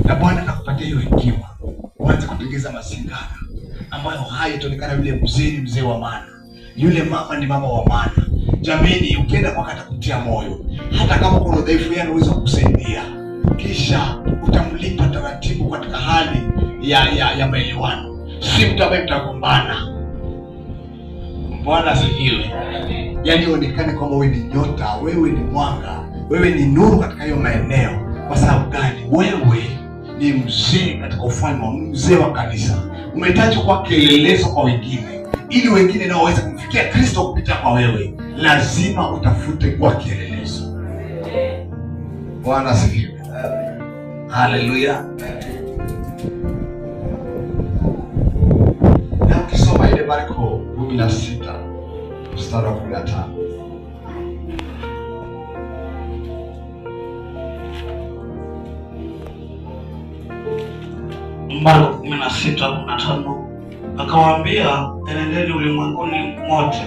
Na Bwana atakupatia hiyo hekima, uanze kutengeza mazingira ambayo hayo itaonekana yule mzee ni mzee wa maana, yule mama ni mama wa maana. Jamini, ukienda kwake atakutia moyo, hata kama kuna udhaifu, yeye anaweza kukusaidia, kisha utamlipa taratibu katika hali ya maelewano, si mtu ambaye mtagombana. Bwana asifiwe. Yaani uonekane kwamba wewe ni nyota, wewe ni mwanga, wewe ni nuru katika hiyo maeneo. Kwa sababu gani? Wewe ni mzee katika ufalme wa mzee wa kanisa, umehitaji kuwa kielelezo kwa wengine, ili wengine nao waweze kumfikia Kristo kupitia kwa wewe. Lazima utafute kuwa kielelezo. Bwana asifiwe. Haleluya. Na ukisoma ile Marko 16 mstari wa 15, Marko 16:15 akawaambia, enendeni ulimwenguni mote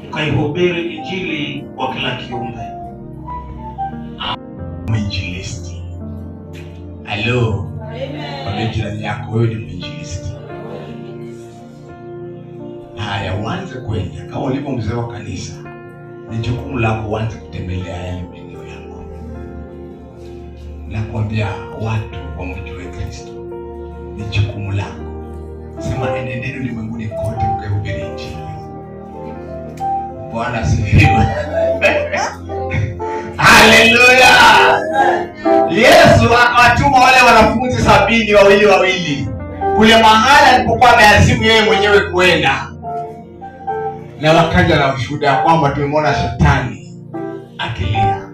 mkaihubiri Injili kwa kila kiumbe. Mwinjilisti. Halo, mwambie jirani yako wewe ni mwinjilisti. Haya, uanze kwenda kama ulivyo mzee wa kanisa, ni jukumu lako uanze kutembelea yale maeneo yako na kuambia watu wamjue Kristo. Ni jukumu lako. Sema, enendeni ulimwenguni kote mkaihubiri Injili. Bwana asifiwe. Haleluya! Yesu akawatuma wale wanafunzi 70 wawili wawili kule mahali alipokuwa ameazimu yeye mwenyewe kuenda, na wakaja na ushuhuda ya kwamba tumemwona shetani akilia,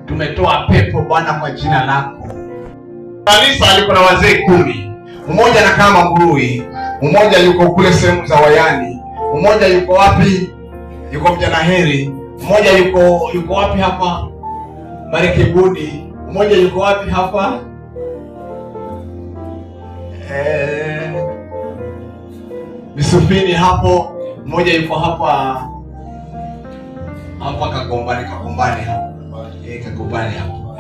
tumetoa pepo Bwana kwa jina lako. Kanisa liko na wazee 10, mmoja anakaa Mambrui, mmoja yuko kule sehemu za Wayani, mmoja yuko wapi? Yuko Mjana Heri, mmoja yuko wapi hapa Marekebuni, mmoja yuko wapi hapa Misufini hapo, mmoja yuko hapa hapa Kagombani, Kagombani hapo. Kagombani hapo.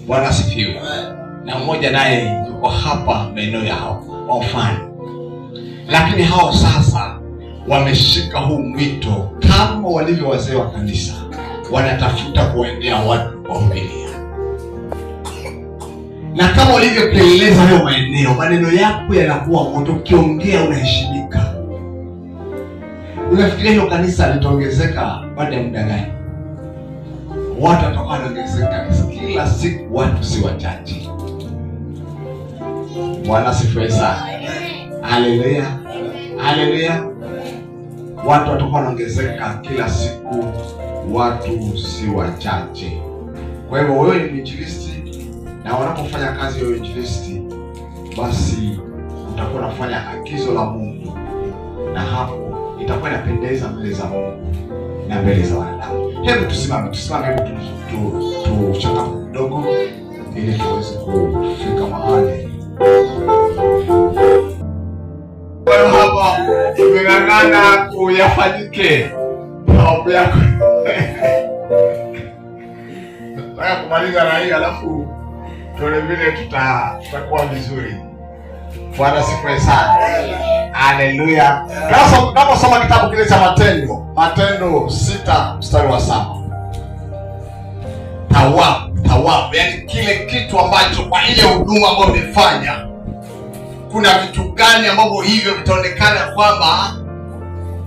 Bwana asifiwe. Na mmoja naye yuko hapa maeneo ya hapo kwa mfano. Lakini hao sasa wameshika huu mwito kama walivyo wazee wa kanisa, wanatafuta kuendea watu kuwahubiria. Na kama ulivyokieleza hayo maeneo, maneno yako yanakuwa moto, ukiongea unaheshimika. Unafikiria hilo kanisa litaongezeka baada ya muda gani? Watu watakuwa wanaongezeka kila siku, watu si wachache. Bwana asifiwe sana. Haleluya. Haleluya. Watu watakuwa wanaongezeka kila siku, watu si wachache. Kwa hivyo wewe ni mwinjilisti, na unapofanya kazi ya uinjilisti, basi utakuwa unafanya agizo la Mungu, na hapo itakuwa inapendeza mbele za Mungu na mbele za wanadamu. Hebu tusimame, hebu tuchangamke kidogo ili tuweze kufika mahali. Hapa tumeng'ang'ana kuyafanyike maombi yako. Nataka kumaliza na hii alafu tuone vile tutakuwa vizuri. Bwana asifiwe sana. Haleluya. Tunaposoma kitabu kile cha Matendo, Matendo 6 mstari wa 7. Thawabu, yaani kile kitu ambacho kwa ile huduma ambayo umefanya, kuna vitu gani ambavyo hivyo vitaonekana kwamba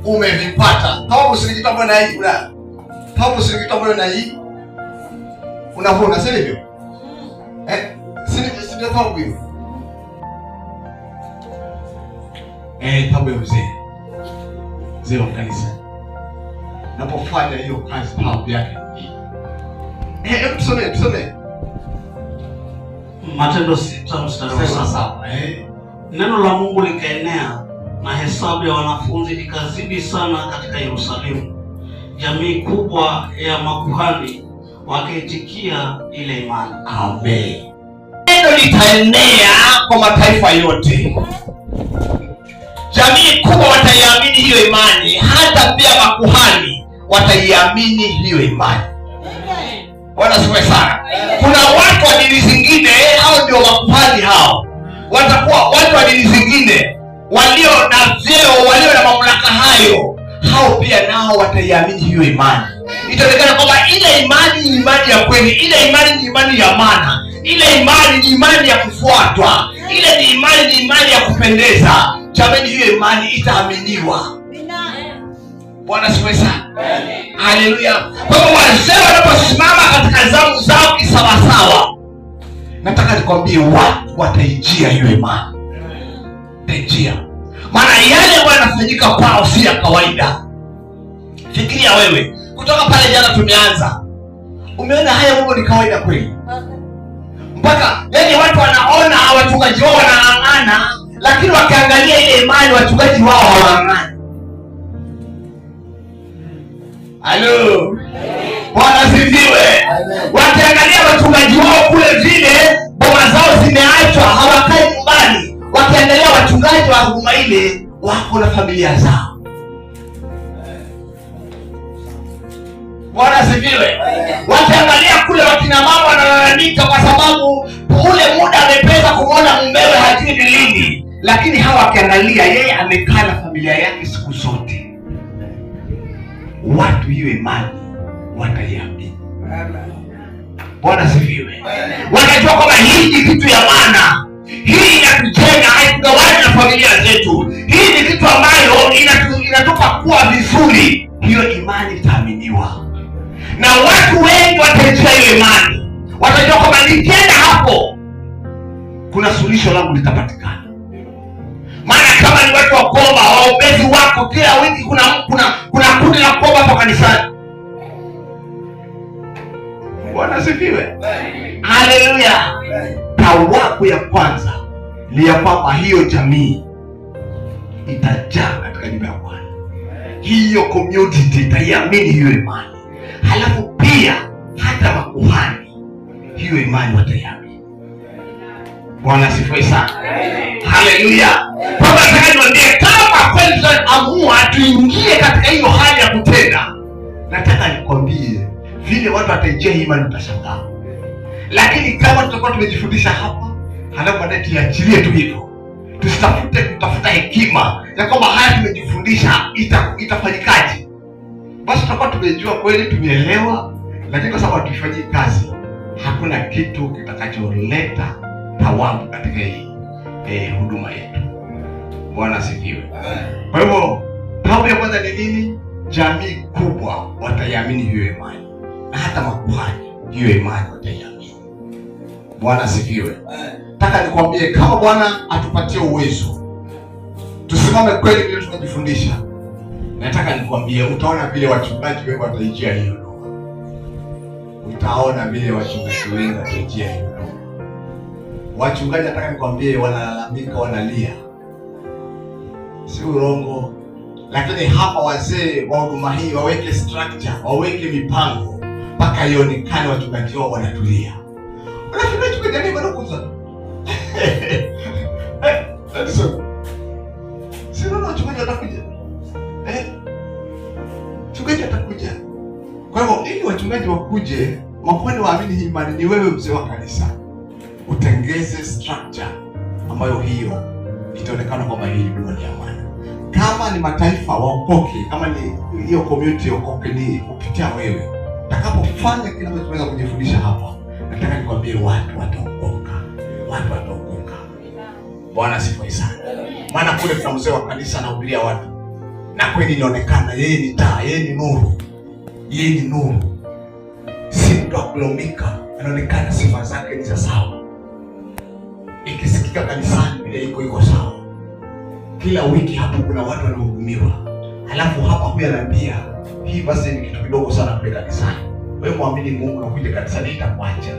umevipata. Thawabu si kitu ambacho thawabu si kitu ambacho unavuna, si ndivyo? Si ndio thawabu hiyo? Thawabu ya mzee wa kanisa. Napofanya hiyo kazi, thawabu yake ni hii. Hebu tusome. Matendo 6 mstari wa 7. Saba. Neno la Mungu likaenea na hesabu ya wanafunzi ikazidi sana katika Yerusalemu. Jamii kubwa ya makuhani wakaitikia ile imani. Amen. Neno litaenea kwa mataifa yote. Jamii kubwa wataiamini hiyo imani, hata pia makuhani wataiamini hiyo imani. Bwana asifiwe sana. Kuna watu wa dini zingine, hao ndio makuhani. hao, watakuwa watu wa dini zingine walio na vyeo, walio na mamlaka hayo, hao pia nao wataiamini hiyo imani. Itaonekana kwamba ile imani ni imani ya kweli, ile imani ni imani ya maana, ile imani ni imani ya kufuatwa, ile ni imani ni imani ya kupendeza. Jamani, hiyo imani itaaminiwa. Bwana asifiwe sana. Haleluya. Kwa hiyo wazee wanaposimama katika zamu zao kisawasawa, nataka nikwambie watu wataijia hiyo imani, wataijia, maana yale ambayo yanafanyika kwao si ya kawaida. Fikiria wewe, kutoka pale jana tumeanza, umeona haya mambo ni kawaida kweli? Mpaka yani watu wanaona wachungaji wao wanang'ang'ana, lakini wakiangalia ile imani wachungaji wao hawang'ang'ani. Halo, Bwana asifiwe. Wakiangalia wachungaji wao kule vile boma zao zimeachwa, hawakai nyumbani. Wakiangalia wachungaji wa huduma ile wako na familia zao. Bwana asifiwe. Wakiangalia kule wakina mama wanalalamika kwa sababu ule muda amepeza kumwona mumewe hajui ni lini, lakini hawa wakiangalia yeye amekaa na familia yake siku zote. Watu hiyo imani wataiamini. Bwana asifiwe. Watajua kwamba hii ni kitu ya maana, hii inatujenga, haitugawani na familia zetu. Hii ni kitu ambayo inatupa kuwa vizuri. Hiyo imani itaaminiwa na watu wengi, wataijua hiyo imani, watajua kwamba nikienda hapo kuna suluhisho langu litapatikana. Maana kama ni watu wa kuomba, waombezi wako kila wiki, kuna kundi la kuomba hapo kanisani. Bwana asifiwe, haleluya. Thawabu ya kwanza ni ya kwamba hiyo jamii itajaa katika nyumba ya Bwana, hiyo community itaiamini hiyo imani, halafu pia hata makuhani hiyo imani wataiamini. Bwana asifiwe sana, haleluya. Kwamba nataka niwaambie, kama kweli tutaamua tuingie katika hiyo hali ya kutenda, nataka nikwambie vile watu wataijia hii imani, utashangaa. Lakini kama tutakuwa tumejifundisha hapa, halafu baadaye tuiachilie tu hivyo, tusitafute kutafuta hekima ya kwamba haya tumejifundisha itafanyikaje, basi tutakuwa tumejua kweli, tumeelewa, lakini kwa sababu hatuifanyii kazi, hakuna kitu kitakacholeta thawabu katika hii huduma yetu. Bwana asifiwe. Kwa hivyo thawabu ya kwanza ni nini? Jamii kubwa wataiamini hiyo imani, na hata makuhani hiyo imani wataiamini. Bwana asifiwe. Nataka nikwambie kama Bwana atupatie uwezo tusimame kweli vile tunajifundisha, nataka nikwambie utaona vile wachungaji wengi wataijia hiyo ndoa, utaona vile wachungaji wengi wataijia hiyo ndoa. Wachungaji nataka nikwambie, wanalalamika, wanalia, si urongo, lakini hapa wazee wa huduma hii waweke structure, waweke mipango mpaka ionekane wachungaji wao wanatulia. Unafikiri wachungaji nani wanakuza? Edison. Si unaona wachungaji watakuja? Mchungaji atakuja. Kwa hivyo ili wachungaji wakuje, wakwende waamini hii imani, ni wewe mzee wa kanisa utengeze structure ambayo hiyo itaonekana kwamba hii ni ya maana. Kama ni mataifa waokoke, kama ni hiyo community waokoke, ni kupitia wewe. Utakapofanya kile ambacho tumeweza kujifundisha hapa, nataka nikwambie watu wataokoka, watu wataokoka. Bwana asifiwe sana. Maana kule kuna mzee wa kanisa anahubiria watu, na kweli inaonekana yeye ni taa, yeye ni nuru, yeye ni nuru, si mtu wa kulaumiwa. Anaonekana sifa zake ni za sawa, ikisikika kanisani vile iko sawa. Kila wiki hapo kuna watu wanahudumiwa, halafu hapa huyu anaambia hii basi ni kitu kidogo sana kule kanisani. Wewe muamini Mungu na kuja kanisani itakuacha.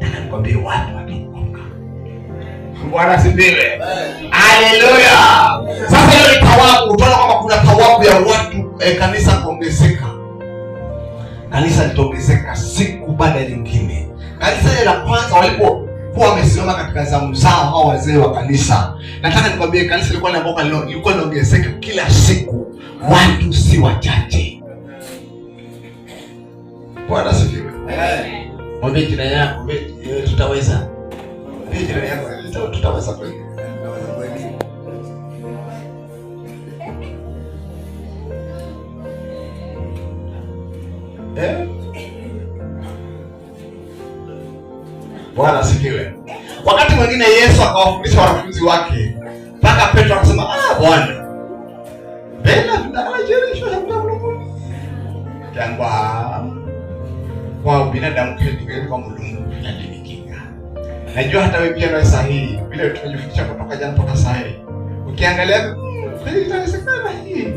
Nataka nikwambie watu wataokoka. Bwana asifiwe. Haleluya. Sasa hiyo ni thawabu. Utaona kwamba kuna thawabu ya watu kanisa kuongezeka. Kanisa litaongezeka siku baada ya nyingine. Kanisa ile la kwanza walipokuwa wamesimama katika zamu zao hao wazee wa kanisa, nataka nikwambie kanisa lilikuwa linaboka, lilikuwa linaongezeka kila siku, watu si wachache. Bwana asifiwe. Mwambie jirani yako, tutaweza. Pia jirani yako, tutaweza kweli? Eh? Bwana asifiwe. Wakati mwingine Yesu akawafundisha wanafunzi wake mpaka Petro akasema, ah, Bwana, bena tunalajerishwa chakula mlunguni. Jangwa kwa binadamu kweli kwa Mulungu inadimikika. Najua hata wewe pia na sahihi vile tumejifundisha kutoka jana mpaka sahihi. Ukiangalia kweli itawezekana hii.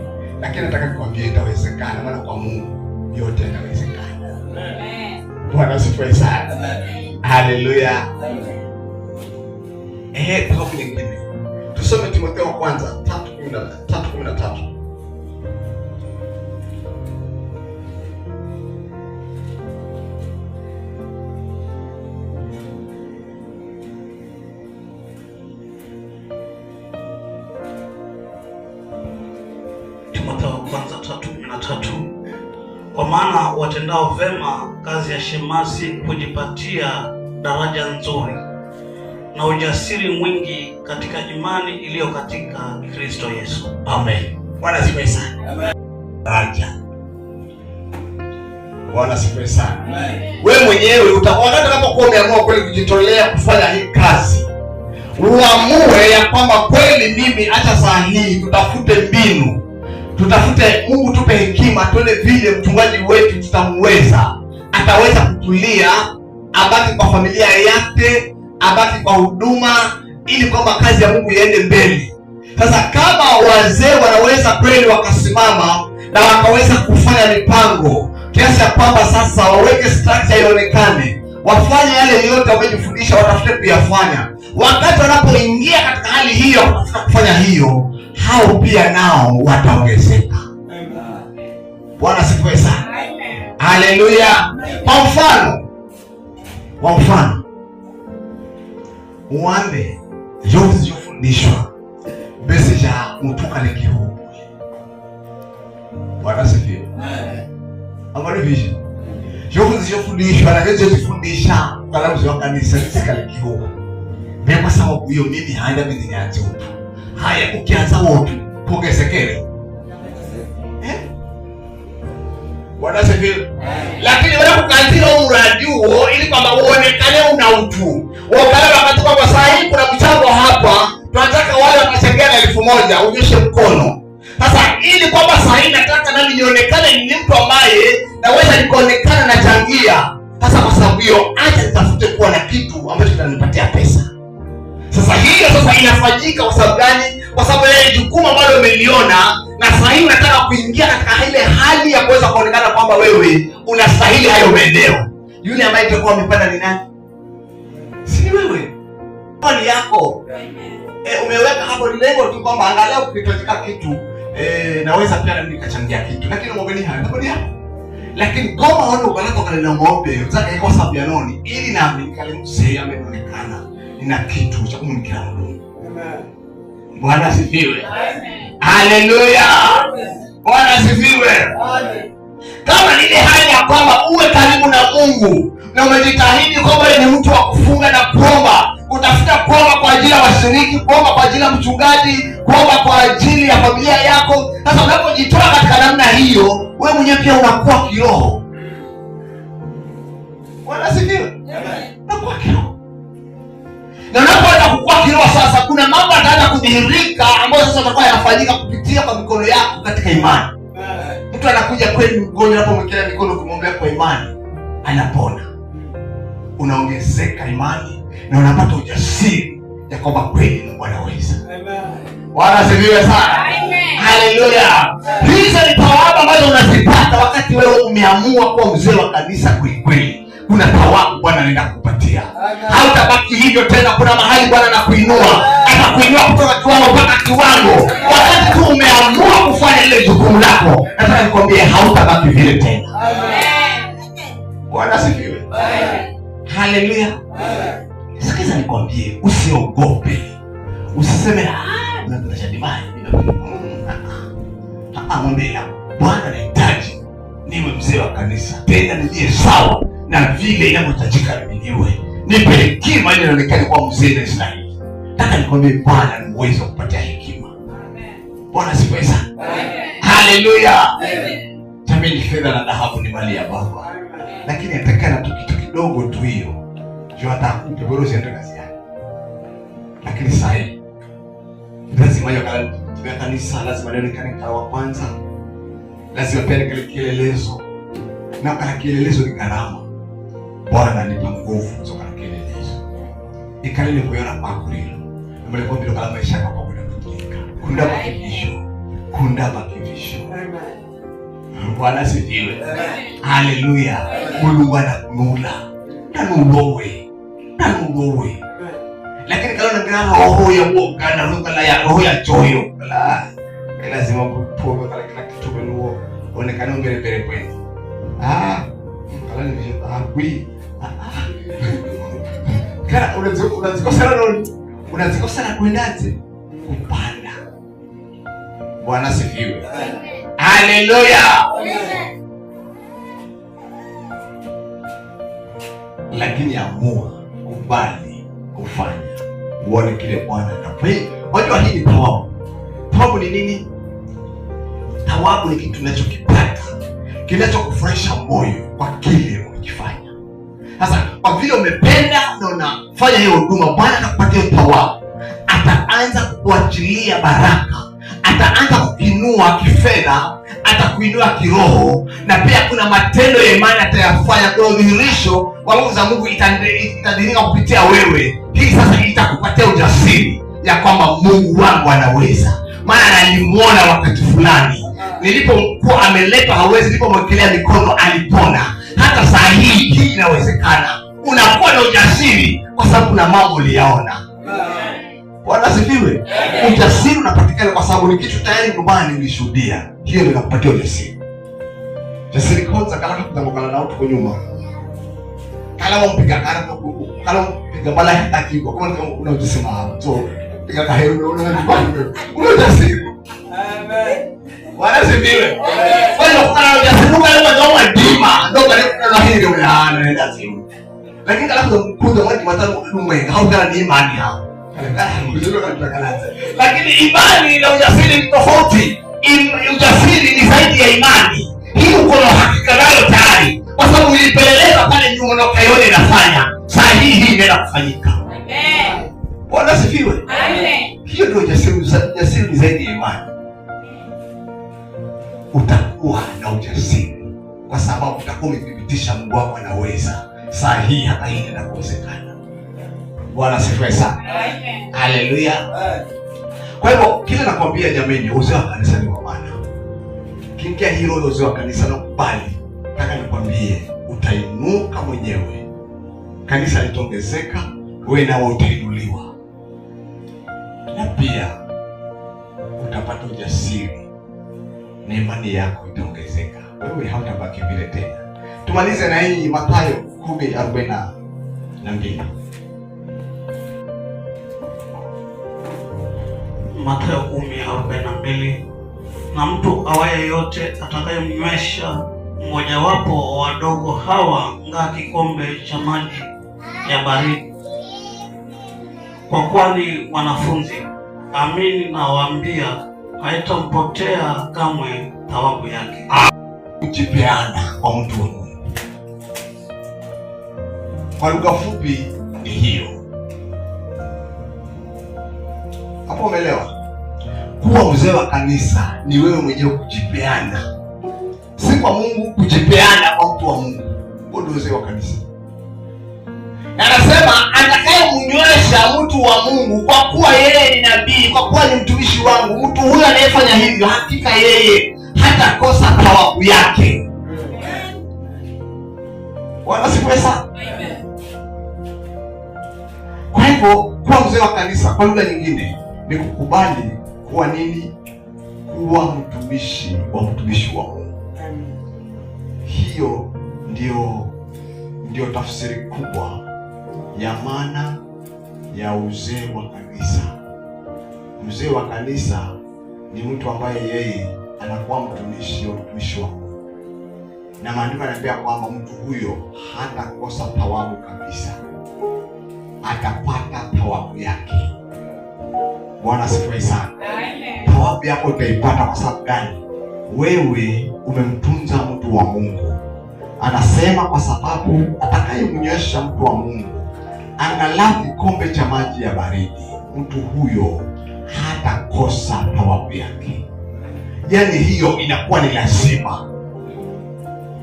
Lakini nataka nikwambie itawezekana, maana kwa Mungu yote yanawezekana. Amen. Bwana asifiwe sana. Haleluya. Sababu nyingine. Tusome Timotheo wa kwanza 3:13. Timotheo wa kwanza 3:13. Kwa maana watendao vema kazi ya shemasi hujipatia daraja nzuri na ujasiri mwingi katika imani iliyo katika Kristo Yesu. Amen. Bwana asifiwe sana. Amen. Daraja. Bwana asifiwe sana. Amen. Wewe mwenyewe utaona utakapokuwa umeamua kweli kujitolea kufanya hii kazi, uamue ya kwamba kweli mimi acha saa hii tutafute mbinu, tutafute Mungu tupe hekima, tuone vile mchungaji wetu tutamweza, ataweza kutulia, abaki kwa familia yake, abaki kwa huduma, ili kwamba kazi ya Mungu iende mbele. Sasa kama wazee wanaweza kweli wakasimama na wakaweza kufanya mipango kiasi ya kwamba sasa waweke structure ionekane, wafanye yale yote wamejifundisha, watafute kuyafanya. Wakati wanapoingia katika hali hiyo kutafuta kufanya hiyo, hao pia nao wataongezeka. Bwana asifiwe sana. Haleluya. Kwa mfano uambe yote zilizofundishwa bese ja mutuka lekihu. Bwana asifiwe. Amani vision. Yote zilizofundishwa na yote zilizofundisha kalamu za kanisa zikalekihu. Kwa sababu hiyo mimi haenda mimi nianze utu. Haya, ukianza wote kuongezekele. Bwana asifiwe. Lakini wewe kuanzia mradi huo ili kwamba uonekane una utu. Wakala wakati kwa saa hii kuna mchango hapa, tunataka wale wanachangia na 1000 unyoshe mkono. Sasa ili kwamba saa hii nataka nami nionekane ni mtu ambaye naweza nikaonekana nachangia. Sasa kwa sababu hiyo acha nitafute kuwa na kitu ambacho kitanipatia pesa. Sasa hiyo sasa inafanyika kwa sababu gani? Kwa sababu ile jukumu ambalo umeliona na sasa hivi unataka kuingia katika ile hali ya kuweza kuonekana kwamba wewe unastahili hayo maeneo. Yule ambaye atakuwa amepanda ni nani? Si wewe. Hali yako. Umeweka hapo lengo tu kwamba angalau ukihitajika kitu, naweza pia mimi nikachangia kitu. Lakini ngombe hayo, ngombe yako. Lakini kama wewe ukaleta kale na ngombe, unataka kwa sababu ya noni ili nami nikale mzee ameonekana nina kitu cha kumkiria Mungu. Amen. Bwana asifiwe. Amen. Haleluya. Bwana asifiwe. Amen. Kama ile hali ya kwamba uwe karibu na Mungu na umejitahidi kwamba ni mtu wa kufunga na kuomba, utafuta kuomba kwa ajili ya washiriki, kuomba kwa ajili ya mchungaji, kuomba kwa ajili ya familia yako. Sasa unapojitoa katika namna hiyo, wewe mwenyewe pia unakuwa kiroho. Bwana asifiwe. Amen. Unakuwa kiroho. Na unapoanza kukua kiroho sasa, kuna mambo yataanza kudhihirika ambayo sasa yatakuwa yanafanyika kupitia kwa mikono yako katika imani. Mtu anakuja kweli mgonjwa, unapomwekelea mikono kumwombea kwa imani, anapona. Unaongezeka imani na unapata ujasiri ya kwamba kweli Mungu anaweza. Amen. Bwana asifiwe sana. Amen. Haleluya. Hizo ni thawabu ambazo unazipata wakati wewe umeamua kuwa mzee wa kanisa kweli kweli. Kuna thawabu Bwana anaenda kukupatia. Hautabaki hivyo tena. Kuna mahali Bwana anakuinua, atakuinua kutoka kiwango mpaka kiwango. Wakati tu umeamua kufanya ile jukumu lako, nataka nikwambie hautabaki vile tena. Amen. Bwana asifiwe. Haleluya. Sikiza nikwambie, usiogope. Usiseme nataka divai. Mwambie Bwana anahitaji niwe mzee wa kanisa, tena niliye sawa na vile inavyohitajika niwe. Nipe hekima ili nionekane kuwa mzee na Israeli. Nataka nikwambie Bwana ni uwezo wa kupatia hekima. Bwana asifiwe sana. Haleluya. Jamani, fedha na dhahabu ni mali ya Baba. Lakini atakana tu kitu kidogo tu hiyo. Ndio atakupe bora usiende kazi yake. Lakini sasa hivi lazima hiyo kanisa lazima lionekane kama wa kwanza. Lazima pia kile kielelezo. Na kana kielelezo ni gharama. Bwana nipa nguvu za kana kielelezo. Ikalele kuyona pakulilo. Mbele kwa bila maisha yako kwa kujika. Kunda makivisho. Kunda makivisho. Bwana asifiwe. Haleluya. Mungu anakunula. Nanulowe. Nanulowe. Lakini kala na roho ya woga na roho ya roho ya choyo. La. Lazima kupoa kala kila kitu benuo. Onekana mbele mbele kwenu. Ah. Kala ni agui. Kana unazikosa nani? Unazikosa na kuendaje? Kupanda. Bwana asifiwe. Haleluya. Lakini amua, kubali kufanya. Uone kile Bwana anafanya. Unajua hii ni thawabu. Thawabu ni nini? Thawabu ni kitu unachokipata kinachokufurahisha moyo kwa kile umekifanya. Sasa kwa vile umependa na unafanya hiyo huduma, Bwana atakupatia thawabu. Ataanza kukuachilia baraka, ataanza kukuinua kifedha, atakuinua kiroho, na pia kuna matendo ya imani atayafanya. Kuna udhihirisho wa nguvu za Mungu itadhihirika kupitia wewe. Hii sasa itakupatia ujasiri ya kwamba Mungu wangu anaweza. Maana nilimuona wakati fulani nilipokuwa ameletwa hawezi, nilipomwekelea mikono alipona. Hata saa hii hii inawezekana. Unakuwa na ujasiri kwa sababu kuna mambo uliyaona. Bwana asifiwe. Ujasiri unapatikana kwa sababu ni kitu tayari nyumbani ulishuhudia. Hiyo ndio inakupatia ujasiri. Ujasiri kwanza kala kutangokana na huko nyuma. Kala mpiga kala kala mpiga bala hataki kwa kama una ujasiri so piga kahero una una ujasiri. Amen. Bwana asifiwe. Kwa hiyo kuna ujasiri kama ndio ndima ndio kale kuna hili ndio anaenda simu. Lakini kala kuza mwaki matano mwenga haukana ni imani hapo. Lakini imani na ujasiri ni tofauti. Ujasiri ni zaidi ya imani. Hii uko na hakika nayo tayari kwa sababu ulipeleleza pale nyuma na ukaiona inafanya. Saa hii hii inaenda kufanyika. Amen. Bwana asifiwe. Amen. Hiyo ndio ujasiri. Ujasiri ni zaidi ya imani. Utakuwa na ujasiri kwa sababu utakuwa umethibitisha Mungu wako anaweza. Saa hii hata hii inawezekana. Bwana asifiwe sana. Haleluya. Kwa hivyo kile nakwambia jamani, uzee wa kanisa ni wa maana. Kingia hilo uzee wa kanisa na kubali. Nataka nikwambie utainuka mwenyewe. Kanisa litaongezeka, wewe nawe utainuliwa. Na pia utapata ujasiri na imani yako itaongezeka. Wewe hautabaki vile tena. Tumalize na hii Mathayo 10:42. Mathayo 10:42. Na mtu awaye yote atakayemnywesha mmojawapo wa wadogo hawa ngaa kikombe cha maji ya baridi, kwa kuwa ni wanafunzi, amini nawaambia, haitampotea kamwe thawabu yake. Kujipeana kwa mtu wa Mungu. Kwa lugha fupi ni hiyo. Hapo umeelewa? Kuwa mzee wa kanisa ni wewe mwenyewe kujipeana. Si kwa Mungu, kujipeana kwa mtu wa Mungu. Huo ndio uzee wa kanisa. Na anasema atakayemnywesha mtu wa Mungu, kwa kuwa yeye ni nabii, kwa kuwa ni mtumishi wangu, mtu huyo anayefanya hivyo hakika yeye hatakosa thawabu yake. Bwana asifiwe sana. Kwa hivyo kuwa mzee wa kanisa kwa lugha nyingine ni kukubali kuwa nini? Kuwa mtumishi wa mtumishi wa Mungu. Hiyo ndio tafsiri kubwa ya maana ya uzee wa kanisa. Mzee wa kanisa ni mtu ambaye yeye anakuwa mtumishi wa mtumishi wa Mungu. Na maandiko yanaambia kwamba mtu huyo hatakosa thawabu kabisa. atapata thawabu yake. Bwana asifiwe sana. Thawabu yako utaipata kwa sababu gani? Wewe umemtunza mtu wa Mungu. Anasema kwa sababu atakayemnywesha mtu wa Mungu angalau kikombe cha maji ya baridi, mtu huyo hatakosa thawabu yake. Yaani hiyo inakuwa ni lazima.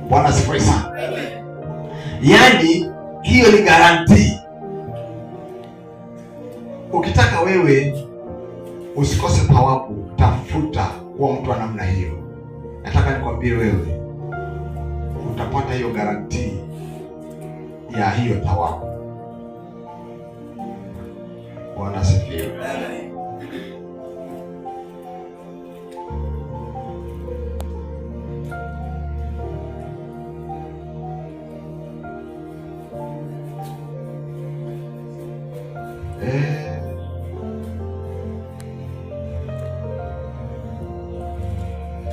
Bwana asifiwe sana. Yaani hiyo ni garantii. Ukitaka wewe usikose thawabu, tafuta kuwa mtu wa namna hiyo. Nataka nikwambie wewe utapata hiyo garantii ya hiyo thawabu. Bwana asifiwe.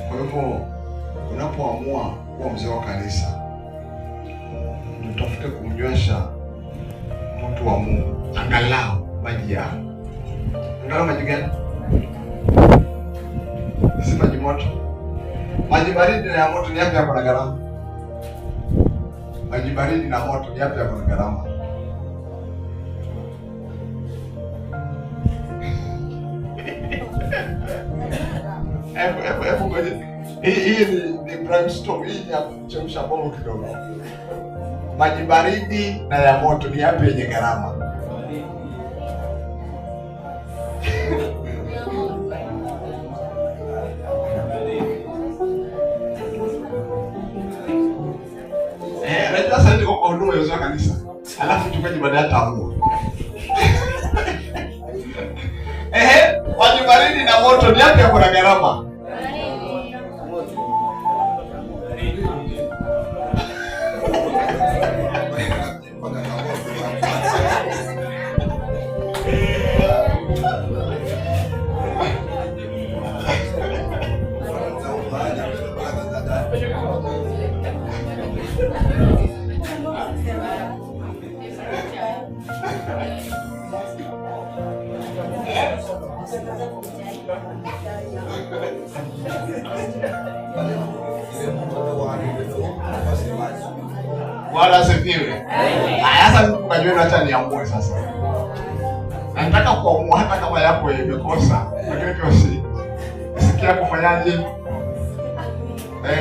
Kwa hivyo unapoamua kuwa mzee wa kanisa, tutafute kumnywesha mtu wa Mungu angalau maji ya angalau maji gani? Si maji moto. Maji baridi na ya moto ni yapi yako na gharama? Maji baridi na moto ni yapi yako na gharama? Hebu ngoja. Hii ni brainstorm, hii ni ya kuchemsha bongo kidogo. Maji baridi na ya moto ni yapi yenye gharama? Sasa ndio kwa huduma ya kanisa. Alafu mchungaji baadaye ataamua. Maji baridi na moto ni yapi yako na gharama? Bwana asifiwe. Haya, sasa mchungaji wenu acha niamue sasa. Nataka kuamua hata kama yako imekosa, lakini pia sikia kufanyaje?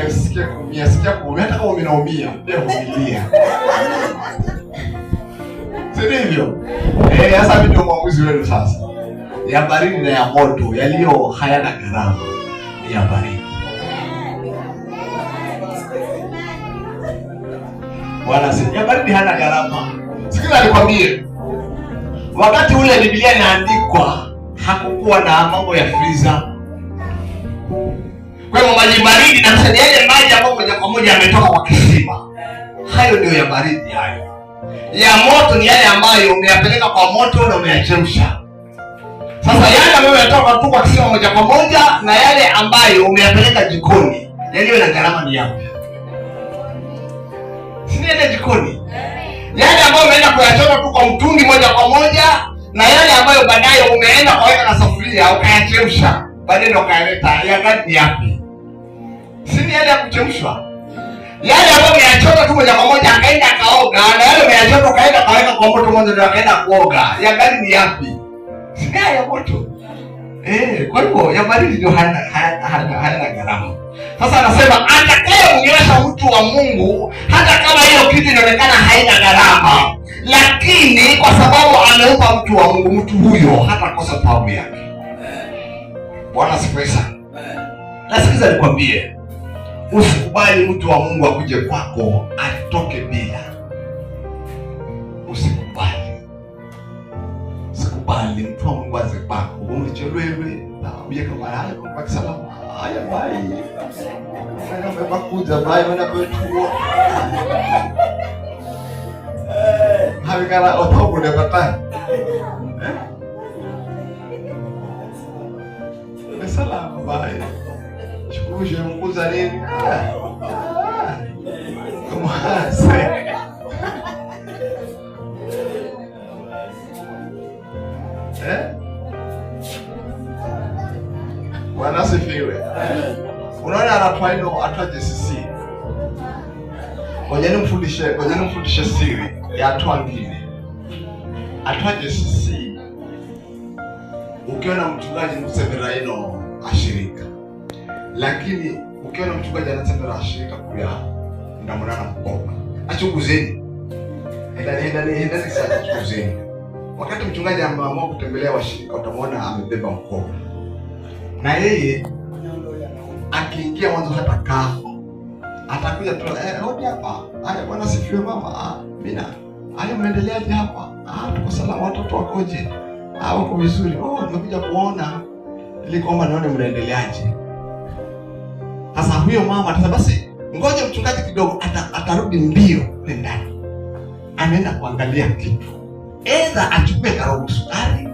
Sikia kuumia, sikia kuumia hata kama umeumia, pia vumilia. Si ndivyo? Sasa mimi ndio mwamuzi wenu sasa. Ya baridi na ya moto yaliyo hayana gharama ni ya baridi. Bwana si ya baridi hana gharama. Sikiza nikwambie. Wakati ule Biblia inaandikwa hakukuwa na mambo ya freezer. Kwa hiyo maji baridi na yale maji ambayo moja kwa moja yametoka kwa kisima, hayo ndio ya baridi hayo. Ya moto ni yale ambayo umeyapeleka kwa moto na umeyachemsha. Sasa yale ambayo yanatoka tu kwa kisima moja kwa moja na yale ambayo umeyapeleka jikoni, yaliyo na gharama ni yapi? Si niende jikoni. Yale ambayo umeenda kuyachota tu kwa mtungi moja kwa moja na yale ambayo baadaye umeenda kuweka na sufuria ukayachemsha, baadaye ndio ukayaleta, ya gani ni yapi? Si ni yale ya kuchemshwa. Yale ambayo umeyachota tu moja kwa moja akaenda akaoga, na yale umeyachota ukaenda kaweka kwa moto moja ndio akaenda kuoga, ya gani ni yapi? Si ya moto. Kwa hivyo ya baridi ndio hayana gharama. Sasa anasema atakayemnywesha mtu wa Mungu hata kama hiyo kitu inaonekana haina gharama, lakini kwa sababu ameupa mtu wa Mungu, mtu huyo hatakosa thawabu yake. Bwana asifiwe sana. Nasikiza nikwambie, usikubali mtu wa Mungu akuje kwako atoke bila. Usikubali. Usikubali mtu wa Mungu aze kwako ulichelwewe na uye kama haya kwa salama. Haya bye. Sasa makuja bye wana kwetu. Havikala otobo ne batai. Salama bye. Shukuru je mkuza nini? Mwase. Eh? Bwana asifiwe. Unaona anatwa ino atwa JCC. Ngojeni mfundishe siri ya atwa ngine. Atwa JCC. Ukiona mchungaji msemera ino ashirika. Lakini ukiona mchungaji anasemera ashirika kuya ndamona mkoba. Achunguzeni. Enda sana chunguzeni. Wakati mchungaji ameamua kutembelea washirika utamwona amebeba mkoba. Na yeye akiingia mwanzo hata kaa. Atakuja tu hodi hapa. Haya bwana sifiwe mama. Mina. Haya mnaendeleaje hapa? Tuko salama, watoto wakoje? Wako vizuri. Oh, nimekuja kuona ili kwamba nione mnaendeleaje. Sasa huyo mama atasema basi ngoja mchungaji kidogo, atarudi mbio kule ndani. Anaenda kuangalia kitu. Either achukue karobo sukari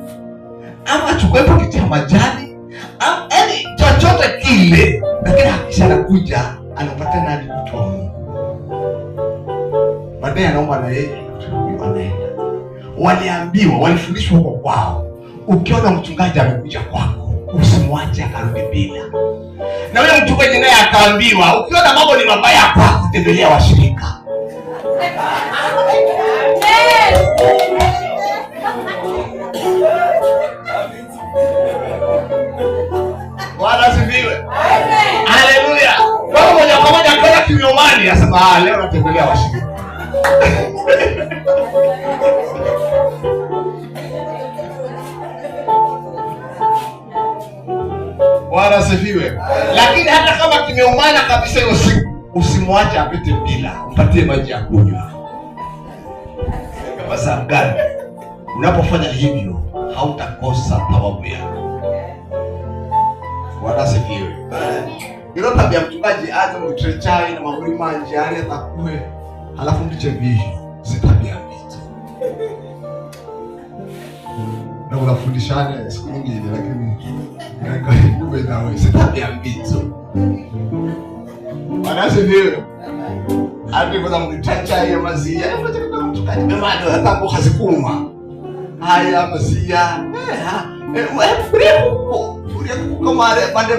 ama achukue pakiti ya majani ama yani chochote kile, lakini hakisha anakuja anapata nani mtu wa Mungu. Baadaye anaomba na yeye anaenda. Waliambiwa, walifundishwa huko kwao, ukiona mchungaji amekuja kwako usimwache akarudi bila. Na yule mchungaji naye akaambiwa, ukiona mambo ni mabaya kwako tembelea washirika. Bwana asifiwe. Haleluya. Kwa moja kwa moja akaona kinyomani asema leo natembelea washirika. Bwana asifiwe. Lakini hata kama kimeumana kabisa hiyo siku, usimwache apite bila, umpatie maji ya kunywa. Kama sababu gani? Unapofanya hivyo hautakosa thawabu yako. Bwana asifiwe. Ilo tabia mchungaji aje mtre chai na maburi manje ale atakue halafu mtiche vivyo, si tabia mbichi. Na unafundishana siku nyingine, lakini kumbe nawe si tabia mbichi. Bwana asifiwe. Ati kwa mtre chai ya mazia, mchungaji mchungaji hata kwa hazikuma. Haya mazia.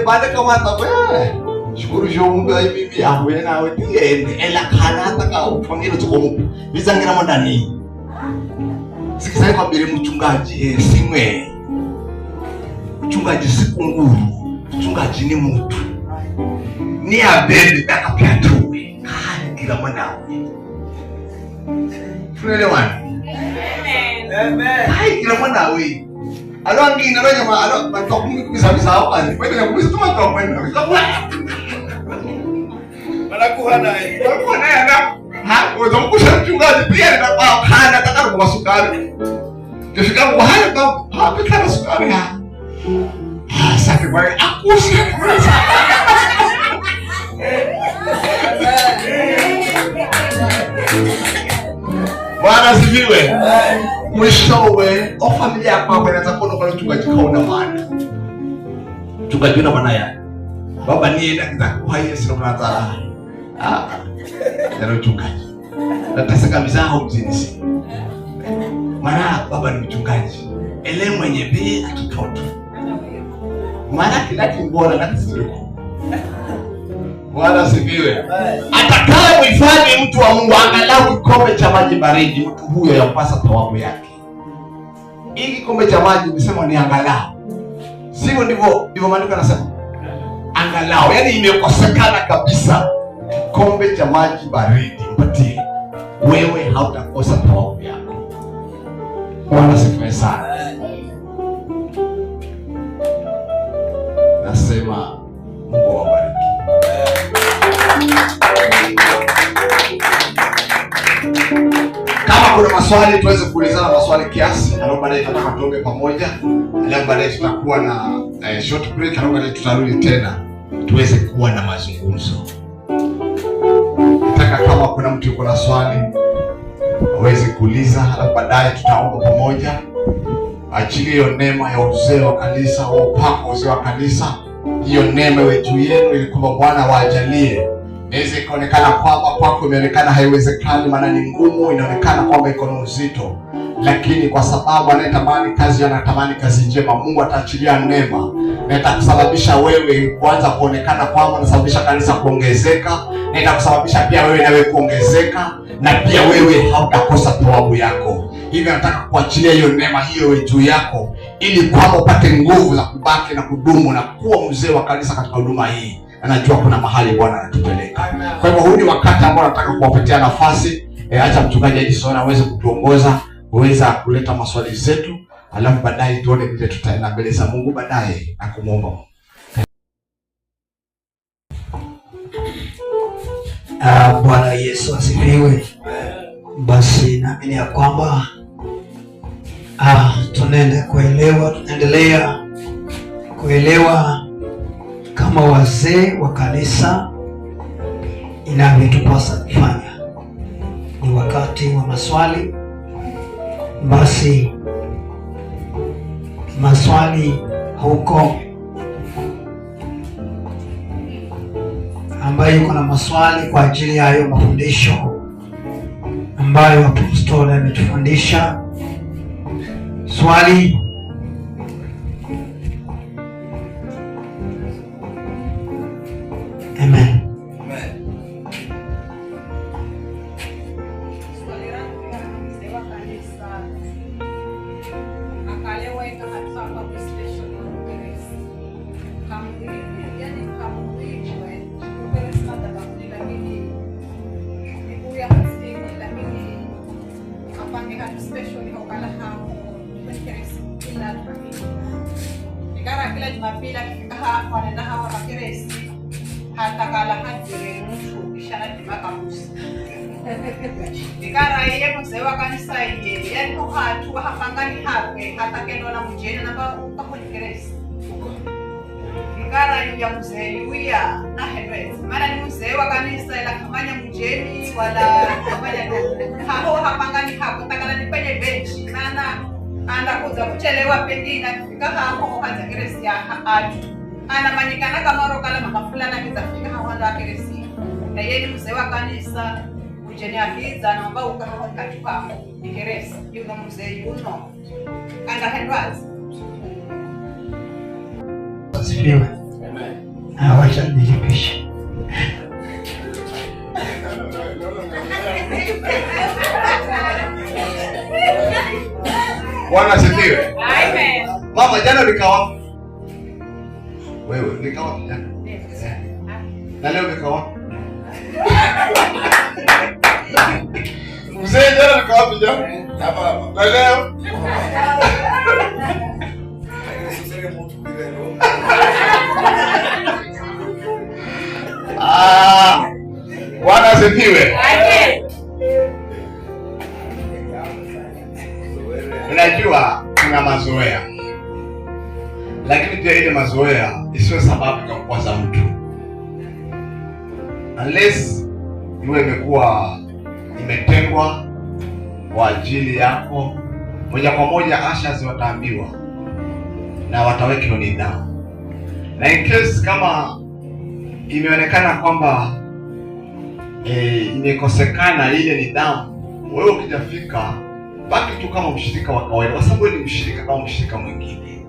Pande kama tawe. Shukuru jo Mungu ai bibi awe nawe tiende ela kana taka upangile tukomu. Bizangira mondani. Sikisai kwa bile mchungaji simwe. Mchungaji sikunguru. Mchungaji ni mtu. Ni abende takapia tuwe. Kila mwanawe. Tunaelewana? Amen. Hai kila mwanawe. Alo angina alo nyama alo bantu kubisa hapa ni kwenda kubisa tu bantu kwenda. Banakuha naye. Banakuha naye na ha uzokusha mchungaji pia na kwa hana taka kwa sukari. Kifika kwa haya kwa hapi kana sukari ha. Safi bwana akusi. Bwana asifiwe. Mwishowe o familia yako inaweza kuona kwa mchungaji kaona maana. Mchungaji una maana yake. Baba niye dakika kwa Yesu na Yana mchungaji. Nateseka mizao mjini si. Maana baba ni mchungaji. Ele mwenye bei akitoto. Maana kila kimbona na kisiriko. Bwana asifiwe. Atakaye muhifadhi mtu wa Mungu angalau kikombe cha maji baridi, mtu huyo yapasa thawabu yake. Hiki kikombe cha maji nimesema ni angalau. Sivyo ndivyo maandiko yanasema? Angalau, yani imekosekana kabisa. Kikombe cha maji baridi mpatie. Wewe hautakosa thawabu yako. Bwana asifiwe sana. Nasema Mungu awabariki. Kama kuna maswali tuweze kuulizana maswali kiasi, alafu baadaye tutataka tuombe pamoja, alafu baadaye tutakuwa na short break, alafu baadaye tutarudi tena tuweze kuwa na mazungumzo. Nataka kama kuna mtu yuko na swali aweze kuuliza, alafu baadaye tutaomba pamoja. Achilie hiyo neema ya uzee wa kanisa, wa upako uzee wa kanisa, hiyo neema iwe juu yenu ili kwamba Bwana waajalie. Inaweza ikaonekana kwamba kwako imeonekana haiwezekani, maana ni ngumu, inaonekana kwamba iko na uzito, Lakini kwa sababu anayetamani kazi anatamani kazi njema, Mungu ataachilia neema na itakusababisha wewe kuanza kuonekana kwamba unasababisha kanisa kuongezeka, na itakusababisha pia wewe nawe kuongezeka, na pia wewe hautakosa thawabu yako. Hivyo nataka kuachilia hiyo neema hiyo juu yako, ili kwamba upate nguvu za kubaki na kudumu na kuwa mzee wa kanisa katika huduma hii. Na najua kuna mahali Bwana anatupeleka. Kwa hivyo huu ni wakati ambao nataka kuwapatia nafasi. Acha mchungaji Edison aweze kutuongoza kuweza kuleta maswali zetu, alafu baadaye tuone vile tutaenda mbele za Mungu baadaye na kumwomba Mungu. Bwana Yesu asifiwe. Basi naamini ya kwamba tunaenda kuelewa, tunaendelea kuelewa kama wazee wa kanisa inavyotupasa kufanya. Ni wakati wa maswali. Basi maswali huko, ambayo yuko na maswali kwa ajili ya hayo mafundisho ambayo apostoli ametufundisha. Swali. Amen. Swali langu la mzee wa kanisa akaleweka hapa kwa station ya Uperesi. Kamuliwe, yani kamuliwe Uperesi madhabahuni, lakini miguu ya hasini, lakini apange hatu station haukala hapo Uperesi kila Jumapili. Ikara kila Jumapili akifika hapo anaenda hawa Makeresi hatakala hadzire mtu kisha nadima kabusi. Ikara iye mzee wa kanisa iye yani hatu hapangani hakwe hatakendwa na mjeni namba ukaholikeresi. Ikara ya mzee yuya na henwezi maana ni mzee wa kanisa ila kamanya mjeni wala kamanya no haho hapangani hakwe takala ni penye benchi maana anda kuza kuchelewa pengine akifika hapo haza keresi ya atu anamanyikana kama rokala mama fulana akizafika hapo anda keresi na yeye ni mzee wa kanisa mjeni akiza naomba ukaho katuka ikeresi yuno mzee yuno anda hendwazi. Asifiwe. Awacha nilipishe. Bwana asifiwe. Amen. Mama, jana nikawa wewe nikawa jana. Na leo nikawa mzee, jana nikawa jana. Hapa. Na leo Bwana asifiwe. Amen. Unajua kuna mazoea, lakini pia ile mazoea isiwe sababu ya kukwaza mtu, unless iwe imekuwa imetengwa kwa ajili yako moja kwa moja. Ushers wataambiwa na wataweka nidhamu, na in case kama imeonekana kwamba imekosekana ile nidhamu, wewe ukijafika baki tu kama mshirika wa kawaida, kwa sababu wewe ni mshirika kama mshirika mwingine.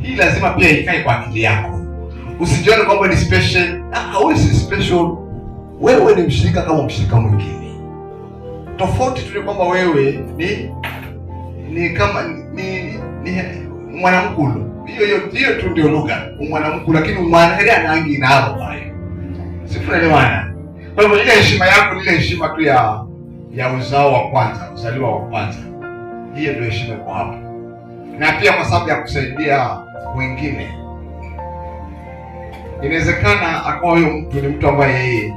Hii lazima pia ikae kwa akili yako, usijione kwamba ni special. Wewe si special, wewe ni mshirika kama mshirika mwingine. Tofauti tu ni kwamba wewe ni kama ni mwanamkulu. Hiyo tu ndio lugha, mwanamkulu, lakini mwanaheri anaangi na hapo pale. Si tunaelewana? Kwa hivyo ile heshima yako ni ile heshima tu ya uzao wa kwanza, uzaliwa wa kwanza. Hiyo ndio heshima kwa hapo. Na pia kwa sababu ya kusaidia wengine. Inawezekana akawa huyo mtu ni mtu ambaye yeye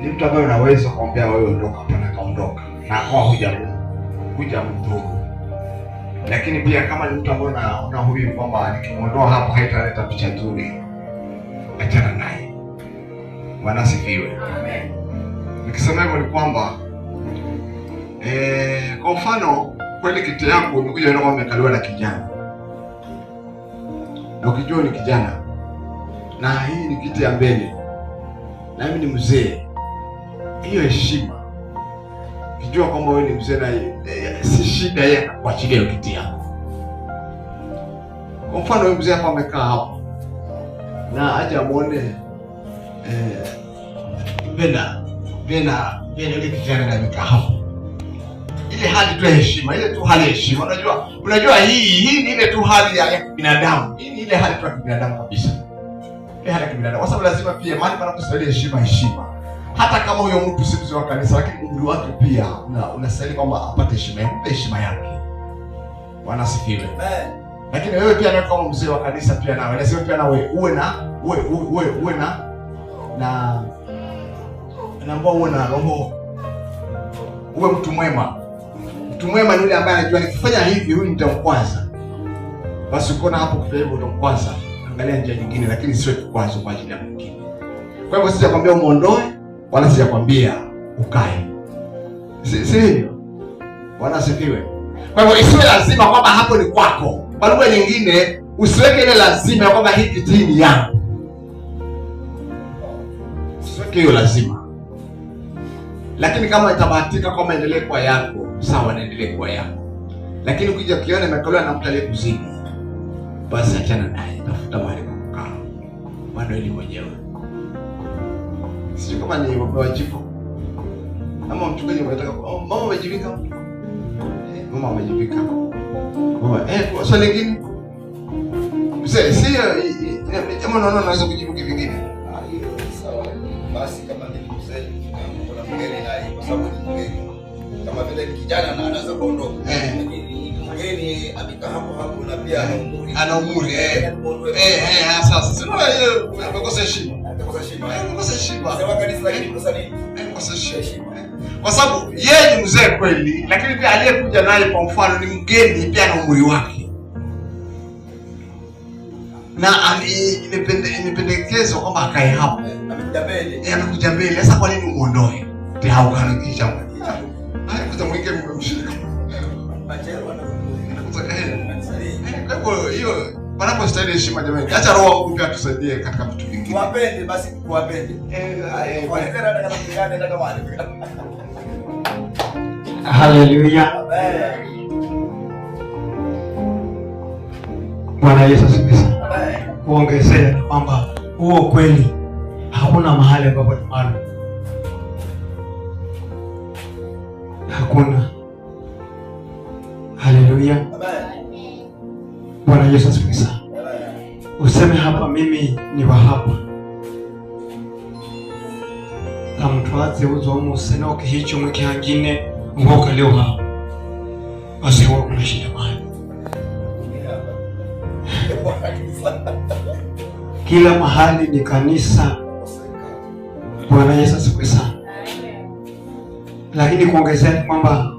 ni mtu ambaye unaweza kumwambia wewe ondoka hapa na kaondoka, na akawa hujamdhuru. Lakini pia kama ni mtu ambaye unaona huyu kwamba nikimuondoa hapa haitaleta picha nzuri, achana naye. Bwana asifiwe. Amen. Nikisema hivyo ni kwamba kwa mfano kweli kiti yangu imekuja na imekaliwa na kijana, na ukijua ni kijana na hii ni kiti ya mbele na mimi ni mzee, hiyo heshima Ukijua kwamba wewe ni mzee na si shida yeye akakuachilia hiyo kiti yako. Kwa mfano huyu mzee hapa amekaa hapa na aje amuone Bena Bena Bena yule kijana na amekaa hapo, ile hali tu ya heshima, ile tu hali ya heshima. Unajua hii ni ile tu hali ya kibinadamu. Hii ni ile hali tu ya kibinadamu kabisa, ile hali ya kibinadamu, kwa sababu lazima pia mahali panapostahili heshima, heshima. Hata kama huyo mtu si mzee wa kanisa, lakini umri wake pia unastahili kwamba apate heshima, mpe heshima yake. Bwana asifiwe. Lakini wewe pia nawe kama mzee wa kanisa pia nawe lazima pia nawe uwe na uwe uwe uwe na na naomba uwe na roho, uwe mtu mwema. Mtu mwema ni yule ambaye anajua nikifanya hivi huyu nitamkwaza. Basi ukiona hapo kufanya hivyo utamkwaza, angalia njia nyingine, lakini sio kikwazo kwa ajili ya mwingine. Kwa hivyo sijakwambia umuondoe wala sijakwambia ukae, si hivyo? Bwana asifiwe. Kwa hivyo isiwe lazima kwamba hapo ni kwako. Kwa lugha nyingine, usiweke ile lazima ya kwamba hii kiti ni yangu, usiweke hiyo lazima. Lakini kama itabahatika kwamba endelee kuwa yako, sawa, naendelee kuwa yako. Lakini ukija ukiona imekaliwa na mtu aliyekuzidi, basi achana naye, tafuta mahali pa kukaa, maana mwenyewe. Sijui kama ni wajibu ama mchungaji unataka mama amejivika, mama amejivika. Mama swali lingine mzee, si kama unaona unaweza kujibu kivingine. Hiyo sawa. Basi kama ni mzee, kuna mgeni naye, kwa sababu ni mgeni. Kama vile ni kijana na anaweza kuondoka. Lakini mgeni amekaa hapo hapo na pia ana umri. Ana umri Sasa sio hiyo amekosa heshima. Amekosa heshima. Amekosa heshima. Sema kanisa lakini kosa nini? Amekosa heshima. Kwa sababu yeye ni mzee kweli, lakini pia aliyekuja naye kwa mfano ni mgeni pia na umri wake. Na imependekezwa kwamba akae hapo. Amekuja mbele. Amekuja mbele. Sasa kwa nini umuondoe? Ndio haukarikisha. Haikuza mwingi mshirika. Kwa hivyo hiyo panapostahili heshima jamani. Acha Roho wa Mungu atusaidie katika vitu vingine. Tuwapende basi, tuwapende. Haleluya. Bwana Yesu asifiwe. Kuongezea ni kwamba huo kweli hakuna mahali ambapo ni maalum. Hakuna. Haleluya. Bwana Yesu asifiwe sana. Useme hapa mimi ni wa hapa. Kamtwaze uzo musena ukihicho mwikihangine ngoka leo hapa. Basi huwa kuna shida mahali. Kila mahali ni kanisa. Bwana Yesu asifiwe sana. Lakini kuongezea ni kwamba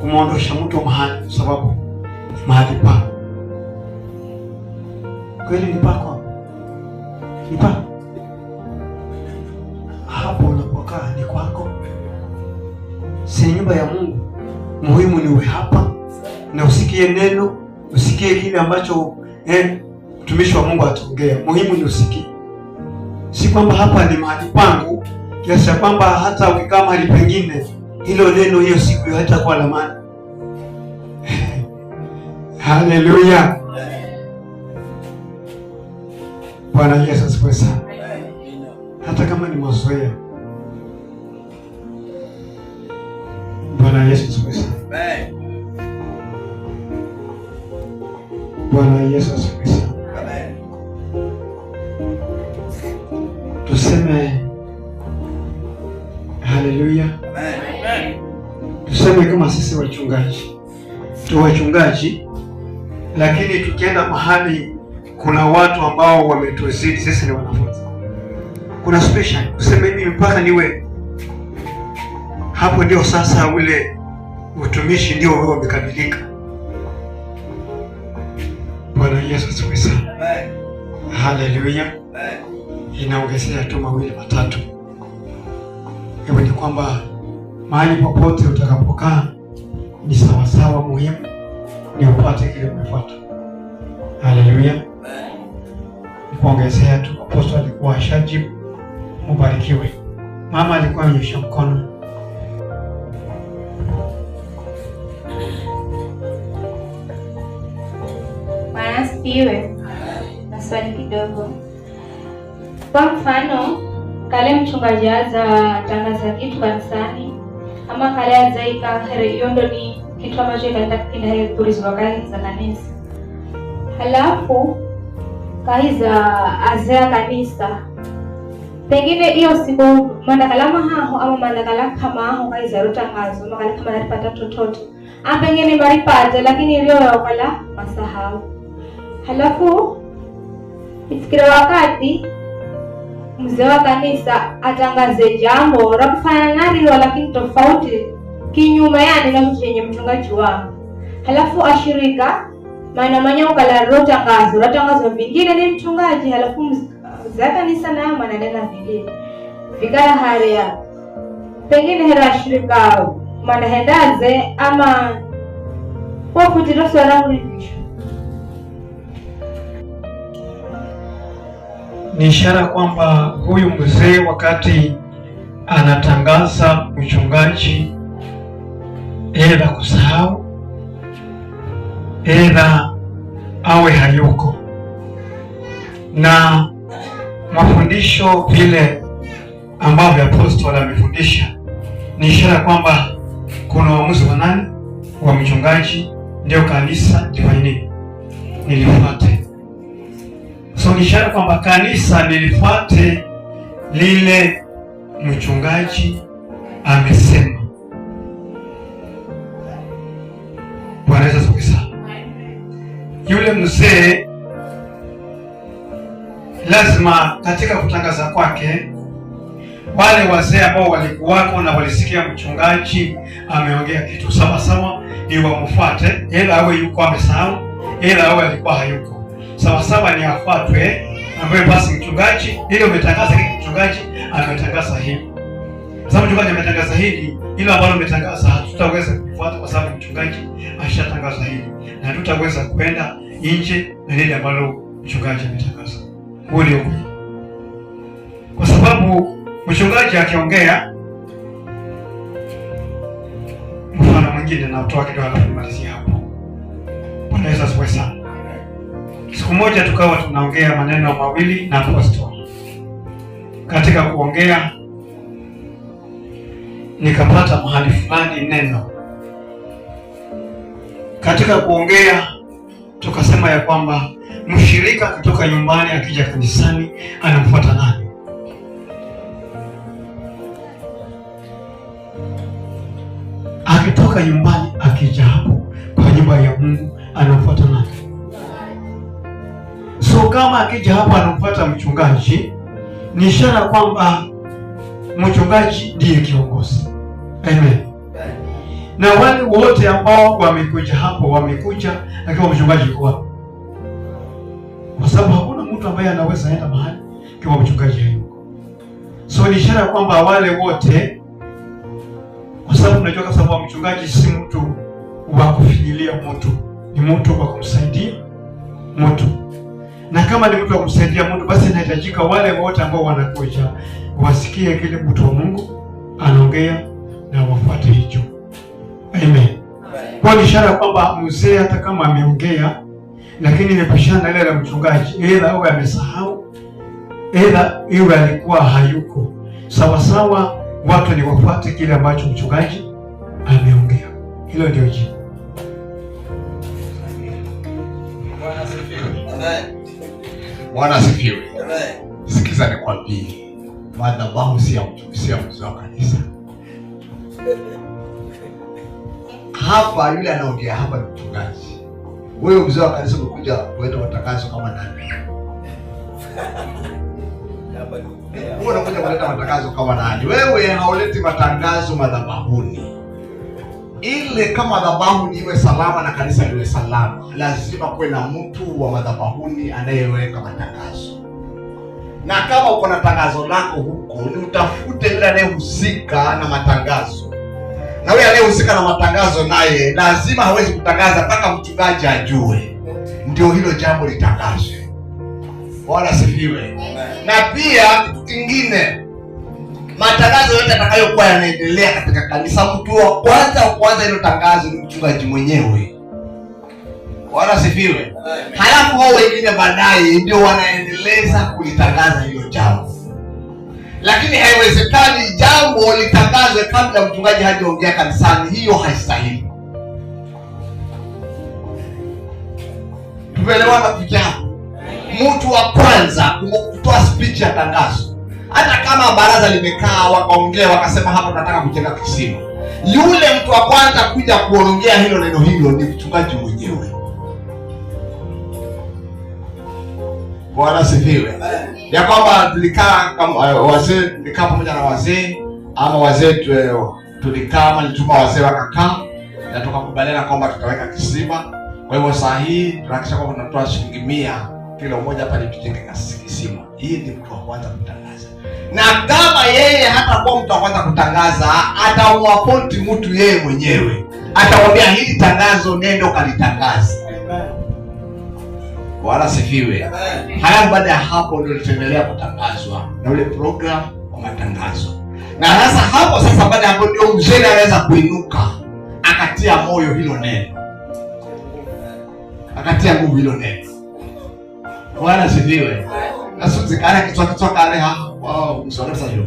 kumuondosha mtu mahali kwa sababu ni mahali pa kweli ni pako. Ni pako. Hapo unapokaa ni kwako. Si nyumba ya Mungu. Muhimu ni uwe hapa na usikie neno, usikie kile ambacho mtumishi wa Mungu ataongea. Muhimu ni usikie. Si kwamba hapa ni mahali pangu kiasi kwamba hata ukikaa mahali pengine hilo neno hiyo siku haitakuwa la maana. Haleluya. Bwana Yesu asifiwe sana. Hata kama ni mazoea. Bwana Yesu asifiwe sana. Bwana Yesu asifiwe sana. Tuseme haleluya. Tuseme kama sisi wachungaji. Tu wachungaji, lakini tukienda mahali kuna watu ambao wametuzidi, sisi ni wanafunzi. Kuna special, tuseme mimi mpaka niwe hapo, ndio sasa ule utumishi ndio wewe umekamilika. Bwana Yesu asifiwe sana. Haleluya. Inaongezea tu mawili matatu. Hebu ni kwamba mahali popote utakapokaa ni sawasawa, muhimu ni upate kile umefuata. Haleluya. Kuongezea tu, apostol alikuwa ashajibu. Mubarikiwe. Mama alikuwa amenyosha mkono. Asifiwe. Na swali kidogo. Kwa mfano, kale mchungaji aza tangaza kitu kanisani ama kale azaika here, hiyo ndo ni kitu ambacho ikaleta kipindi turizwa kazi za kanisa. Halafu kahiza azea kanisa, pengine hiyo siku mandakala mahaho ama mandakala kama aho kahiza rutangazo makala kama naripata tototo ama pengine maripata, lakini iliyo wakala masahau. Halafu ifikira wakati mzee wa kanisa atangaze jambo la kufanana nalilo lakini tofauti kinyume, yani na chenye mchungaji wangu, halafu ashirika maana manya ukala rotangazo ratangazo vingine ni mchungaji, halafu mzee wa kanisa naye mananena vingine vikala haria pengine hera ashirika manahendaze ama kwa kutira swala. Ni ishara kwamba huyu mzee wakati anatangaza mchungaji, edha kusahau, edha awe hayuko, na mafundisho vile ambavyo apostol amefundisha ni ishara kwamba kuna uamuzi wa nani? Wa mchungaji, ndio kanisa lifanye nini? Nilifuate. So ni ishara kwamba kanisa nilifuate lile mchungaji amesema. Bwana Yesu asifiwe sana. Yule mzee lazima katika kutangaza kwake, wale wazee ambao walikuwako na walisikia mchungaji ameongea kitu sawa sawa, ni wamfuate, ila awe yuko amesahau, ila awe alikuwa hayuko sawa sawa, ni afuatwe, ambaye basi mchungaji ile umetangaza hili, mchungaji ametangaza hili. Sababu mchungaji ametangaza hili, ile ambalo umetangaza hatutaweza kufuata kwa sababu mchungaji ashatangaza hili, na hatutaweza kwenda nje na lile ambalo mchungaji ametangaza. Huo ndio ukweli, kwa sababu mchungaji akiongea, mfano mwingine na utoa kidogo, alafu nimalizie hapo. Bwana Yesu asifiwe sana. Siku moja tukawa tunaongea maneno mawili na apostle. Katika kuongea nikapata mahali fulani neno. Katika kuongea tukasema ya kwamba mshirika kutoka nyumbani akija kanisani anamfuata nani? Akitoka nyumbani akija hapo kwa nyumba ya Mungu anamfuata nani? So kama akija hapo anamfuata mchungaji, ni ishara kwamba mchungaji ndiye kiongozi. Amen. Na wale wote ambao wamekuja hapo wamekuja akiwa mchungaji yuko wapi? Kwa sababu hakuna mtu ambaye anaweza enda mahali kama mchungaji hayuko. So ni ishara kwamba wale wote, kwa sababu unajua, kwa sababu mchungaji si mtu wa kufinyilia mtu, ni mtu wa kumsaidia mtu, na kama ni mtu wa kumsaidia mtu, basi inahitajika wale wote ambao wanakuja wasikie kile mtu wa Mungu anaongea na wafuate hicho. Amen. Kwa ni ishara kwamba mzee hata kama ameongea lakini imepishana na ile la mchungaji, aidha awe amesahau, aidha iwe alikuwa hayuko. Sawa sawa, watu ni wafuate kile ambacho mchungaji ameongea. Hilo ndio jibu. Bwana asifiwe. Amen. Bwana asifiwe. Amen. Sikiza nikwambie, madhabahu si ya mtu, si ya mzee wa kanisa. Hapa yule anaongea hapa ni mchungaji. Wewe mzee wa kanisa umekuja kuleta matangazo kama nani? Hapa ni Wewe unakuja kuleta matangazo kama nani? Wewe hauleti matangazo madhabahuni. Ile kama madhabahu ni iwe salama na kanisa liwe salama, lazima kuwe na mtu wa madhabahuni anayeweka matangazo. Na kama uko na tangazo lako huko, ni utafute yule anayehusika na matangazo, na yule anayehusika na matangazo naye lazima hawezi kutangaza mpaka mchungaji ajue, ndio hilo jambo litangazwe. Bwana asifiwe. Na pia kitu kingine, matangazo yote yatakayokuwa yanaendelea katika kanisa, mtu wa kwanza wa kuanza hilo tangazo ni mchungaji mwenyewe. Bwana sifiwe. Halafu wao wengine baadaye ndio wanaendeleza kulitangaza hilo jambo. Lakini haiwezekani jambo litangazwe kabla mchungaji hajaongea kanisani, hiyo haistahili. Tumeelewana kufikia hapo? Mtu wa kwanza kutoa speech ya tangazo, hata kama baraza limekaa wakaongea wakasema hapa tunataka kujenga kisima, yule mtu wa kwanza kuja kuongea hilo neno hilo ni mchungaji mwenyewe. Bwana sifiwe. Ya kwamba tulikaa kama wazee, tulikaa pamoja na wazee ama wazee tulikaa ama nilituma wazee wakakaa na tukakubaliana kwamba tutaweka kisima. Kwa hivyo saa hii tunahakikisha kwamba tunatoa shilingi 100 kila mmoja hapa ili tujenge kisima. Hii ni mtu wa kwanza kutangaza. Na kama yeye hatakuwa mtu wa kwanza kutangaza, atamwaponti mtu yeye mwenyewe. Atamwambia hili tangazo nendo kalitangaza. Bwana sifiwe. Halafu baada ya hapo ndio litaendelea kutangazwa na ule program wa matangazo. Na sasa hapo sasa baada ya hapo ndio mzee anaweza kuinuka akatia moyo hilo neno. Akatia nguvu hilo neno. Bwana sifiwe. Sasa zikana kichwa kichwa kale ha. Wow, msonga sasa hiyo.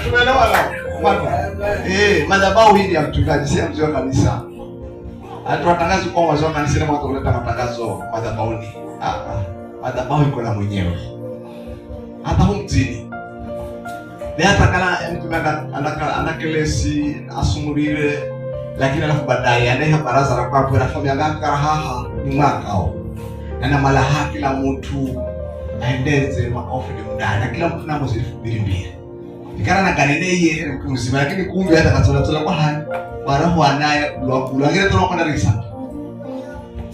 Tumeelewa na madhabahu hii ya mchungaji si ya mzee wa kanisa. Hatuwatangazi kwa wazee wa kanisa na watu kuleta matangazo madhabahuni. Madhabahu iko na mwenyewe. Hata huko mjini. Ni hata kala mtu anakelesi asumurire, lakini alafu baadaye anaye baraza la kwa na familia yake haha ni mwakao. Na malaha kila mtu aendeze makofi ni mdada kila mtu na mwezi 2002. Nikana na kanene yeye mzima lakini kumbe hata katola tola kwa hani warahu anaye lwakula ngine tola kwa risa.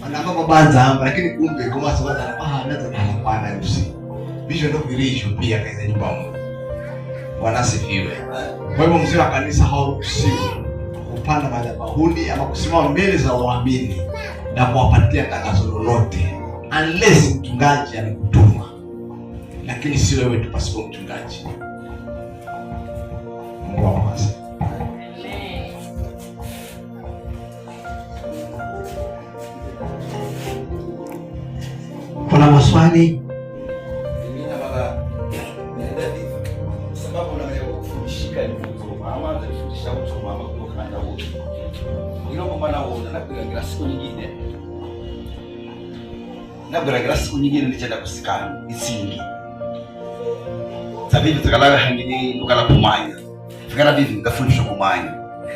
Anamba babanza hamba lakini kumbe kama sababu na kwa hana tena kwa na usi. Vision ndio virisho pia kaza nyumba Mungu. Bwana sifiwe. Kwa hivyo mzee wa kanisa haruhusiwi kupanda madhabahuni ama kusimama mbele za waamini na kuwapatia tangazo lolote unless mchungaji amekutuma. Lakini si wewe tu pasipo mchungaji. Mungu awabariki. Kuna maswali? Mimi na baba sababu na mimi kufundishika ni mama alifundisha mtu mama kwa kanda wote. Ilo kwa maana wona na siku nyingine. Na siku nyingine nilichenda kusikana isingi. Sabibi tukalala hangini nukala kumanya. Fikara vivi ngafundishwa kumanya.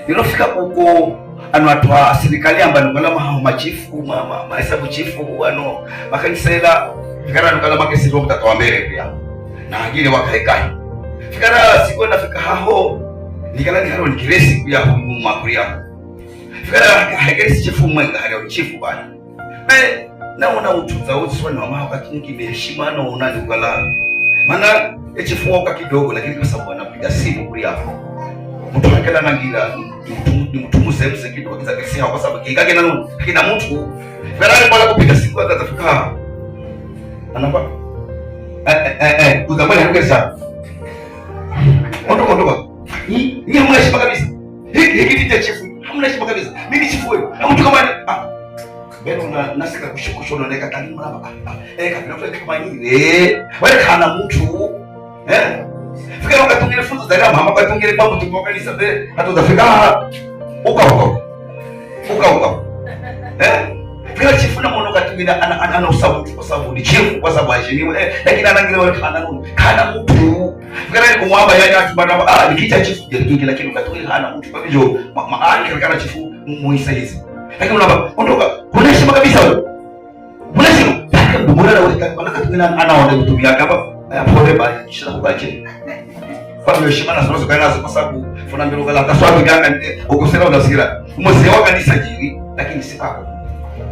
Nilofika huko ano atwa serikali amba nukala mahamu machifu mama mahesabu chifu ano makanisela fikara nukala makesi ro mtata wa mbele pia. Na wengine wakaekai. Fikara siku nafika haho nikala ni haro nikiresi kuya makuria. Fikara hakeresi chifu mwenga haro chifu bana. Be naona utuza utswa na mama wakati heshima na una nukala. Maana echifu waka kidogo lakini kwa sababu anapiga simu kulia hapo. Mtu akala nangira ni mtu mzee kidogo kiza kesi kwa sababu kikake na nuni kina mtu Ferrari bora kupiga simu atafika. Anapa kuzamani hakesa. Ondoka ondoka. Ni hamna heshima kabisa. Hiki hiki chifu hamna heshima kabisa. Mimi chifu wewe. Na mtu kama beno na nasika kushukushona neka tani mraba. Kabila kama nini? Wale kana mtu Fikira wakatungile funzo za mama wakatungile babu tupo kanisa be hatutafika uka uka uka uka Fikira chifu na mwono katumila ana usabu kwa sababu ni chifu kwa sababu aheshimiwe lakini anangile wale kana nunu kana mtu fikira ni kumwamba yani watu bana nikicha chifu je lakini ukatungile hana mtu kwa hivyo maana kana chifu muisa hizi lakini unaba ondoka kuna heshima kabisa wewe kuna heshima mbona na wale kana anaona kutumia kama pole bali kisha kubache kwa hiyo heshima na zinazo kana nazo kwa sababu funa mbele kala kaswa biganga ukosera unasikira mzee wa kanisa jiri lakini si pako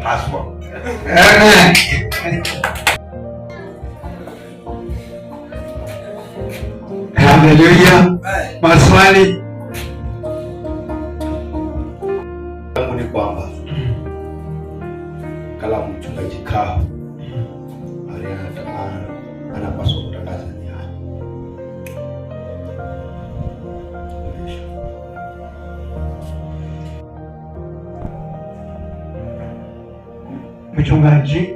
haswa. Amen. Haleluya. Maswali yangu ni kwamba kala mchungaji kao anapaswa kutangaza ni haki. Mchungaji,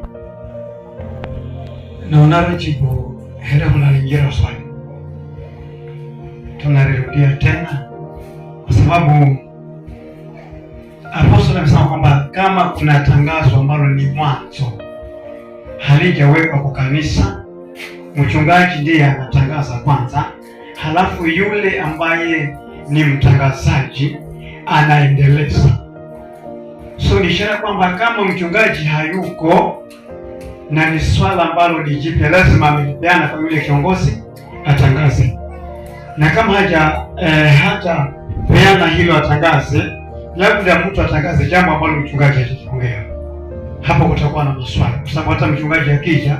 naona rajibu hera unalingira swali, tunalirudia tena kwa sababu apostoli amesema kwamba kama kuna tangazo ambalo ni mwanzo halijawekwa kwa kanisa, mchungaji ndiye anatangaza kwanza, halafu yule ambaye ni mtangazaji anaendeleza. So ni ishara kwamba kama mchungaji hayuko na ni swala ambalo ni jipya, lazima amelipeana kwa yule kiongozi atangaze, na kama haja hata peana hilo atangaze, labda mtu atangaze jambo ambalo mchungaji hajaongea, hapo kutakuwa na maswali, kwa sababu hata mchungaji akija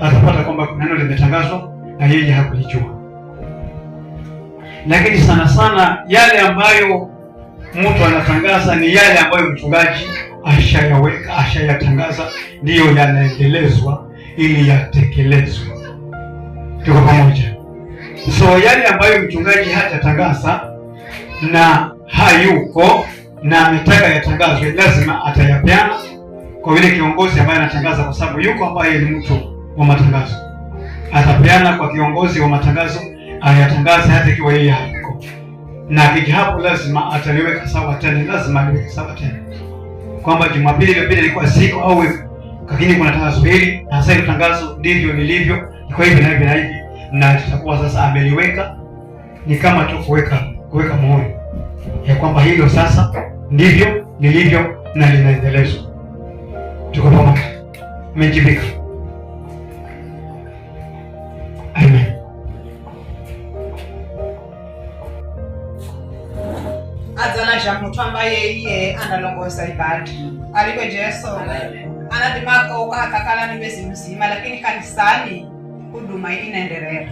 atapata kwamba kuna neno limetangazwa na yeye hakulijua. Lakini sana sana yale ambayo mtu anatangaza ni yale ambayo mchungaji ashayaweka, ashayatangaza, ndiyo yanaendelezwa ili yatekelezwe. Tuko pamoja? So yale ambayo mchungaji hajatangaza na hayuko na ametaka yatangazwe, lazima atayapeana kwa yule kiongozi ambaye anatangaza, kwa sababu yuko ambaye ni mtu wa matangazo. Atapeana kwa kiongozi wa matangazo ayatangaze hata ikiwa yeye hayuko, na akija hapo lazima ataliweka sawa tena, lazima aliweke sawa tena kwamba Jumapili iliyopita ilikuwa siku au lakini kuna tangazo hili na sasa hili tangazo ndivyo lilivyo, kwa hivi na hivi na hivi, na tutakuwa sasa ameliweka. Ni kama tu kuweka muhuri ya kwamba hilo sasa ndivyo lilivyo na linaendelezwa. Tuko pamoja? Mmejibika? Amen. Adzana muthu ambaye iye analongoza ibada aliko Jesu anadimaka ukahakakala ni mwezi mzima, lakini kanisani huduma inaendelea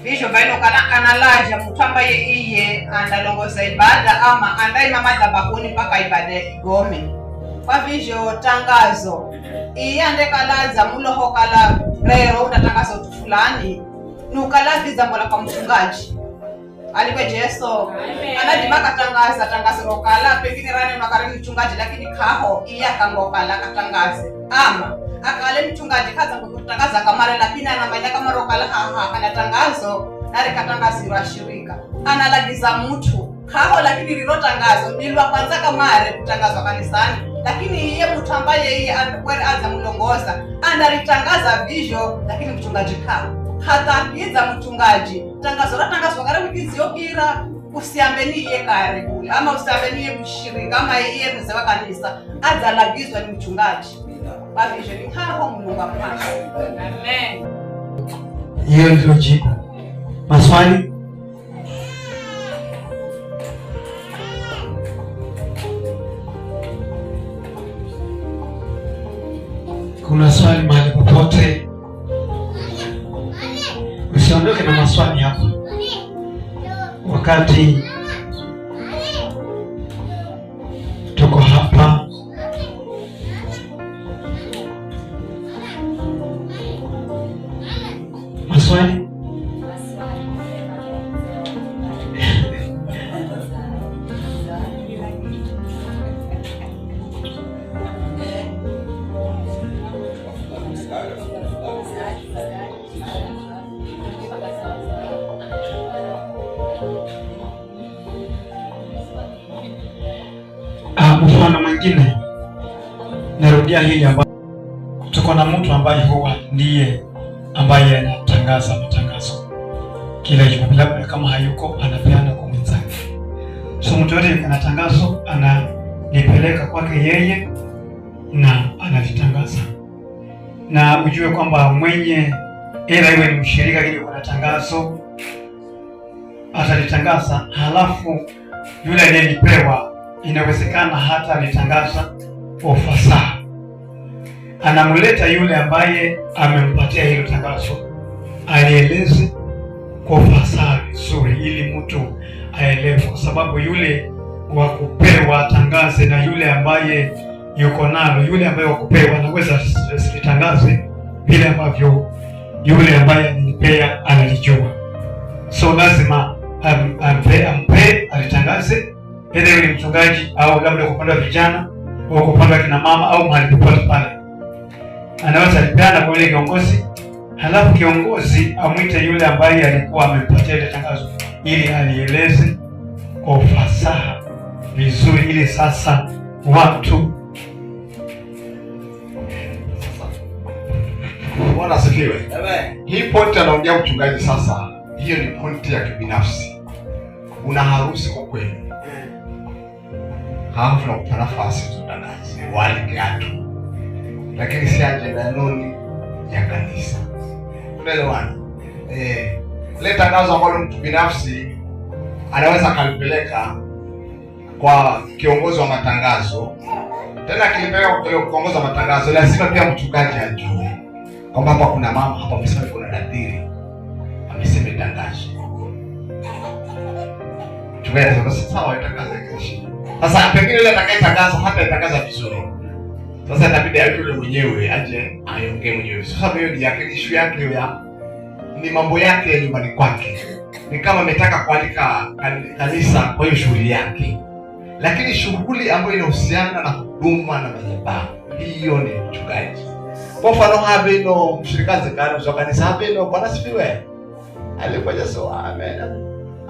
visho vainokala analaja muthu ambaye iye analongoza ibada ama andaima madhabahuni mpaka ibada igome. Kwa vizho tangazo iye andekalaza muloho kala rero unatangaza utu fulani nukalaviza mbola kwa mchungaji alikwe Jesu anadima katangaza tangazo rokala pengine rane makare mchungaji, lakini kaho iye akangokala katangaze ama akale mchungaji kaza kutangaza kamare, lakini anamanya kama rokala haha kana tangazo nari katangazirwa shirika analagiza mtu kaho, lakini riro tangazo nilwa kwanza kamare kutangazwa kanisani, lakini iye mtu ambaye iye kwere aza mulongoza anaritangaza vizho, lakini mchungaji kaho hatakiza mchungaji tangazo ratangazwa kare wikiziyokira usiambe ni iye kare kule ama usiambe ni iye mshirika ama iye mzee wa kanisa adzalagizwa ni mchungaji bavizho ni haho Mulungu apasha. Amen. Hiyo ndio jibu. Maswali? Kuna swali mahali popote? Usiondoke na maswali hapa wakati tuko hapa. Maswali? Mfano mwingine, narudia hili ambapo tuko na mtu ambaye huwa ndiye ambaye anatangaza matangazo kila Jumapili, labda kama hayuko anapeana kwa mwenzake. So mtu yote yuko na tangazo analipeleka kwake yeye na analitangaza, na ujue kwamba mwenye ila iwe ni mshirika ili kuna tangazo atalitangaza, halafu yule aliyelipewa inawezekana hata alitangaza kwa ufasaha, anamleta yule ambaye amempatia hilo tangazo alieleze kwa ufasaha vizuri, ili mtu aelewe, kwa sababu yule wa kupewa atangaze na yule ambaye yuko nalo, yule ambaye wa kupewa anaweza asilitangaze vile ambavyo yule ambaye alipea analijua. So lazima ampe alitangaze, either yule mchungaji au labda kwa upande wa vijana au kwa upande wa kina mama au mahali popote pale. Anaweza lipeana kwa yule kiongozi, halafu kiongozi amwite yule ambaye alikuwa amempatia ile tangazo ili alieleze kwa ufasaha vizuri, ili sasa watu. Bwana asifiwe. Amen. Hii pointi anaongea mchungaji sasa, hiyo ni pointi ya kibinafsi. Una harusi kwa kweli, halafu nakupa nafasi tutangaze waalike watu, lakini si ajenda noni ya kanisa. Tunaelewana? Eh, ile tangazo ambalo mtu binafsi anaweza akalipeleka kwa kiongozi wa matangazo, tena akilipeleka kwa kiongozi wa matangazo, lazima pia mchungaji ajue kwamba hapa kuna mama hapa amesema kuna nadhiri, amesema itangazo. Mchungaji anasema sawa, itangaze kesho. Sasa pengine yule atakayetangaza hata itangaza vizuri. Sasa itabidi aje yule mwenyewe aje aiongee mwenyewe. Sasa hiyo ni yake, issue yake ya ni mambo yake ya nyumbani kwake. Ni kama ametaka kualika kanisa kwa hiyo shughuli yake, lakini shughuli ambayo inahusiana na huduma na madhabahu, hiyo ni mchungaji. Kwa mfano habino mshirikazi kana za kanisa habino, Bwana sifiwe. Alikuwa Yesu amen.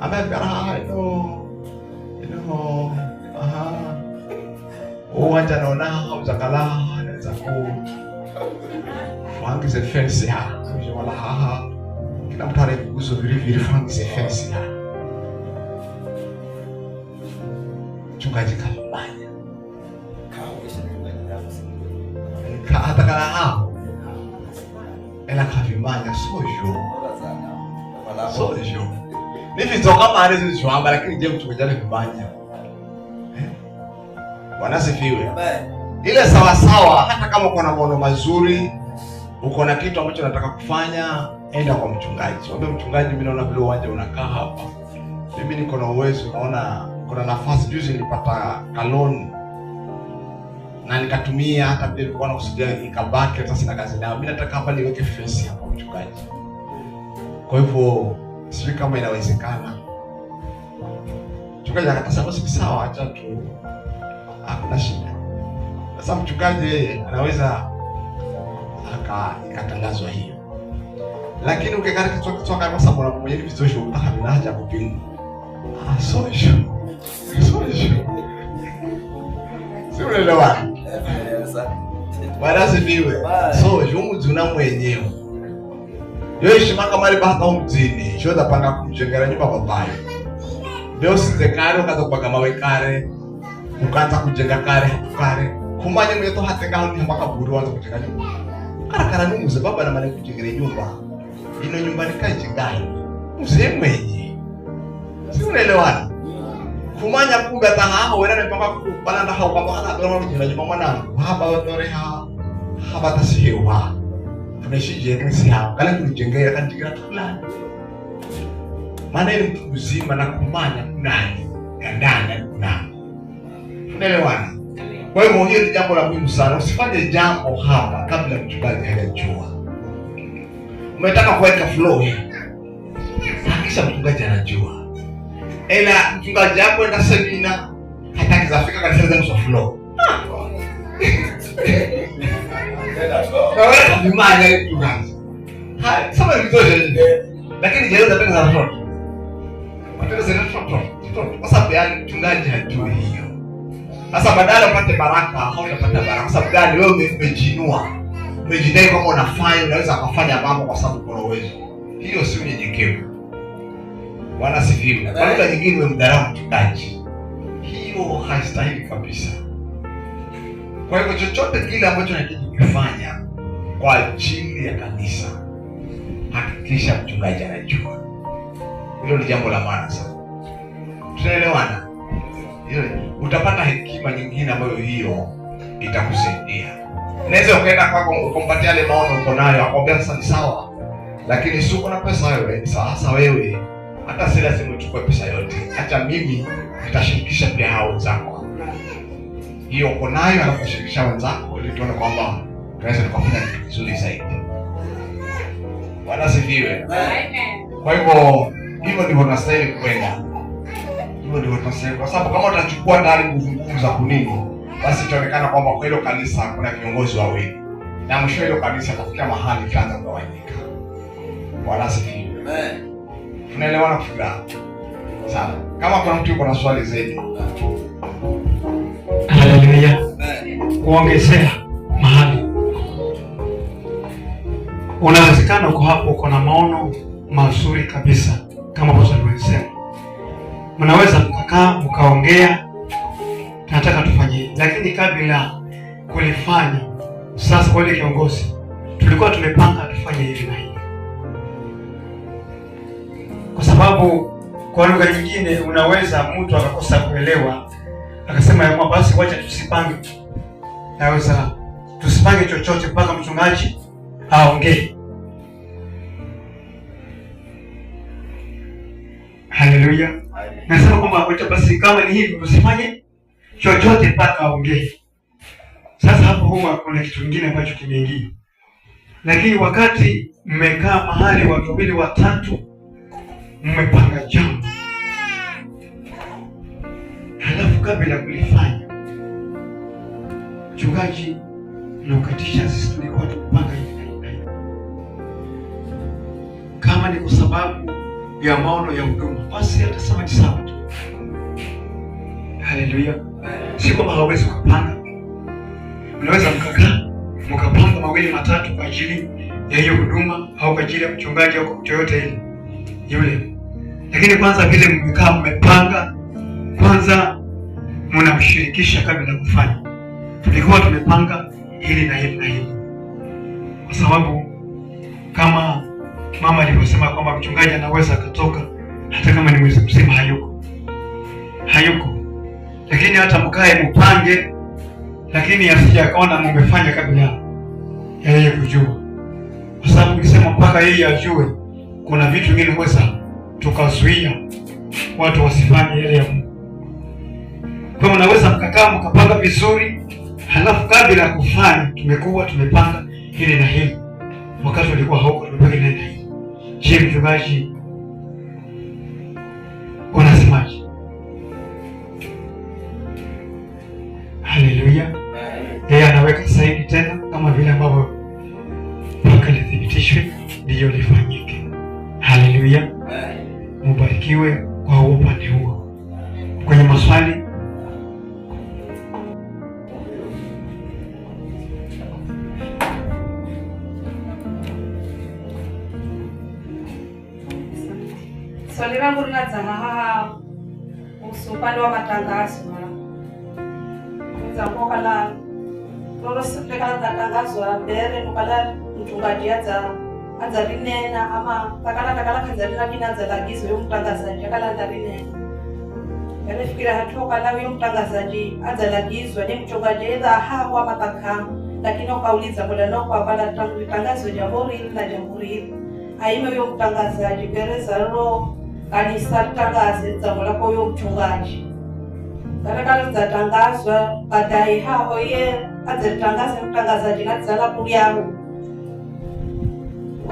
Amen ino ino aha. Uwanja naona uzakala naweza ku fangize fence ha. Wala ha. Kila mtu anaiguzo vile vile fangize fence ha. Mchungaji kafanya. Hata kana hapo. Ela kavimanya sojo. Sojo. Nivitoka mara zizwamba lakini je mchungaji alivimanya. Bwana sifiwe. Ile sawa sawa, hata kama uko na maono mazuri, uko na kitu ambacho unataka kufanya, enda kwa mchungaji. Mwambie mchungaji, mimi naona vile uwanja unakaa hapa. Mimi niko na uwezo, naona kuna nafasi. Juzi nilipata kaloni na nikatumia hata vile nilikuwa nakusudia ikabaki, hata sina kazi nayo. Mimi nataka hapa niweke fence hapa mchungaji. Kwa hivyo sijui kama inawezekana. Mchungaji akasema basi sawa, acha tu, hakuna shida. Sasa mchungaji yeye anaweza ikatangazwa hiyo. Lakini ukikata kichwa kichwa kama sababu na mwenyewe vizuri mpaka vinaja kupinga. Ah, sojo. Sojo. Si unaelewa? Bwana sifiwe. Sojo mzuna mwenyewe. Yo heshima kama ali baba mjini, shoda panga kumjengera nyumba babaye. Leo sizekare ukaanza kupanga mawe kare, ukaanza kujenga kare kare. Kumanya mweto hatenga honi mpaka buru anza kujenga nyumba. Karakara ni mzee baba na mali kujengera nyumba. Ino nyumba nikajenga. Mzee mwenye. Si unaelewana? Kumanya kumbe hata hapo wewe unapanga kupanda hao kwamba ana ndio kujenga nyumba mwanangu. Hapa watore ha. Hapa tasihewa. Tunashije kanisa hao. Kale kulijengea kanjengera fulani. Maana ile mtu mzima na kumanya kunani? Ndani kunani. Tunaelewana? Kwa hivyo hiyo ni jambo la muhimu sana. Usifanye jambo hapa kabla mchungaji hajajua. Umetaka kuweka flow hii. Hakisha mchungaji anajua. Ila mchungaji hapo enda semina hataki zafika kanisa zangu za flow. Na wewe ni mali ya mchungaji. Hai, sasa ni vizuri. Lakini je, unapenda za watoto? Watoto zina watoto. Kwa sababu yani mchungaji hajui hiyo. Sasa badala upate baraka, hautapata baraka. Kwa sababu gani? Wewe umejinua. Umejidai kwamba unafanya, unaweza kufanya mambo kwa sababu kuna uwezo. Hiyo si unyenyekevu. Bwana sifiwe. Kwa lugha nyingine umemdharau mchungaji. Hiyo haistahili kabisa. Kwa hivyo chochote kile ambacho unahitaji kufanya kwa ajili ya kanisa, hakikisha mchungaji anajua. Hilo ni jambo la maana sana. Tunaelewana? Hilo utapata hekima nyingine ambayo hiyo itakusaidia. Unaweza ukaenda kwako ukampatia yale maono uko nayo, akwambia sasa ni sawa. Lakini si uko na pesa wewe, ni sawa sasa wewe. Hata si lazima uchukue pesa yote. Acha mimi nitashirikisha pia hao wenzako. Hiyo uko nayo anakushirikisha wenzako ili tuone kwamba tunaweza tukafanya kitu kizuri zaidi. Bwana sifiwe. Amen. Kwa hivyo hivyo ndivyo tunastahili kwenda. Hivyo ndivyo tunastahili, kwa sababu kama utachukua tayari nguvu nguvu za kunini, basi itaonekana kwamba kwa hilo kanisa kuna viongozi wawili. Na mwisho hilo kanisa tafikia mahali itaanza kugawanyika. Bwana asifiwe. Amen. Tunaelewana kufikia hapo? Sawa. Kama kuna mtu yuko na swali zaidi. Haleluya. Kuongezea mahali. Unawezekana uko hapo uko na maono mazuri kabisa kama pastor alivyosema. Mnaweza mkakaa mkaongea, tunataka tufanye hivi. Lakini kabla kulifanya sasa, kwa ile kiongozi tulikuwa tumepanga tufanye hivi na hivi. Kwa sababu kwa lugha nyingine unaweza mtu akakosa kuelewa akasema ya kwamba basi wacha tusipange. Naweza tusipange chochote mpaka mchungaji aongee. Haleluya. Nasema kwamba wacha basi kama ni hivi usifanye chochote mpaka aongee. Sasa hapo huwa kuna kitu kingine ambacho kimeingia. Lakini wakati mmekaa mahali watu wawili watatu mmepanga jambo, halafu kabla kulifanya mchungaji mnaukatisha, sisi tulikuwa tumepanga hivi na hivi na hivi. Kama ni kwa sababu ya maono ya huduma, basi atasema ni sawa tu. Haleluya. Si kwamba hawezi kupanga, mnaweza mkakaa mkapanga mawili matatu kwa ajili ya hiyo huduma au kwa ajili ya mchungaji au kwa mtu yoyote ile yule. Lakini kwanza vile mmekaa mmepanga, kwanza mnamshirikisha kabla ya kufanya. Tulikuwa tumepanga hili na hili na hili, kwa sababu kama mama alivyosema kwamba mchungaji anaweza akatoka hata kama ni mwezi mzima hayuko, lakini hata mkae mpange, lakini asije akaona mmefanya kabla ya yeye kujua, kwa sababu ukisema mpaka yeye ajue, kuna vitu vingine huweza tukazuia watu wasifanye yale ya Mungu. Kwa hiyo mnaweza mkakaa mkapanga vizuri, halafu kabla ya kufanya tumekuwa tumepanga hili na hili, wakati ulikuwa hauko tumepanga hili na hili. Je, mchungaji unasemaje? Haleluya. Yeye anaweka saini tena kama vile ambavyo mpaka lithibitishwe ndiyo lifanyike. Haleluya. Mubarikiwe kwa huo upande huo. Kwenye maswali Swali langu linadzaha kuhusu upande wa matangazo. Nzakokala lolosekala tatangazwa mbere nokala mchungaji adza rinena ama takala takala khadza rina kina adza lagizo yo mtangazaji akala ndarinena. Yanifikira hatua kala huyo mtangazaji adza lagizwa ni mchungaji edha hawa matakha, lakini okauliza kola nokwa pala tangazo jambo hili na jambo hili. Aime huyo mtangazaji gereza ro kanisa tangaze jambo lako huyo mchungaji. Karakala zatangazwa baadaye hapo ye azitangaze mtangazaji na zala kulyahu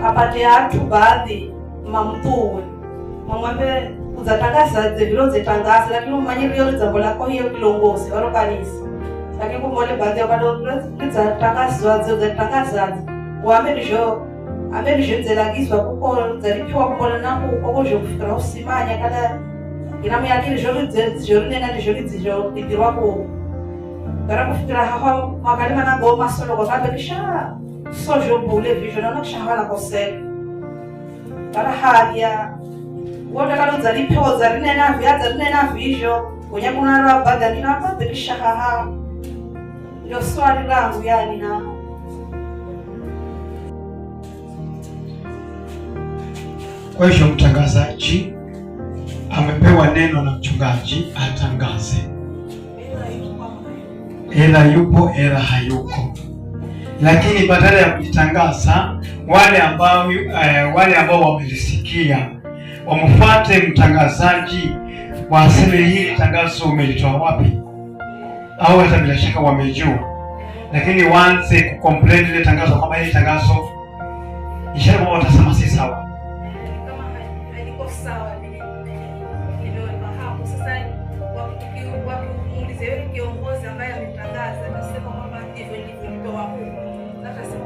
apate atu baadhi mamtuwe mamwambe uzatangaza zevilo zitangaza, lakini umanyiriyo jambo lako hiyo kilongozi walo kanisa, lakini kumole baadhi wakalo zitangazwa zitangaza wambe ambe zelagizwa kuko zalipiwa kukola nako uko kufikira usimanya kala inamu yakili jorinena jorizijolipirwa ku gara kufikira hawa makalima na goma solo kwa sababu kisha sojo bule vision na kisha hawa kosela gara hadia wona kalo zalipiwa zarinena vya zarinena vision kwenye kuna baada nina hapa kisha haha ndio swali langu yani na Kwa hivyo mtangazaji amepewa neno na mchungaji atangaze, ela yupo ela hayuko. Lakini badala ya kujitangaza, wale ambao wamelisikia wamfuate mtangazaji, waseme hili tangazo umelitoa wapi, au hata bila shaka wamejua, lakini waanze kucomplain ile tangazo kama hili tangazo, ishara kwamba watasema si sawa. Sawa, nimeweka hapo. Sasa wakimuuliza yule kiongozi ambaye ametangaza, atasema kwamba ndivyo nilivyotoa huko. Atasema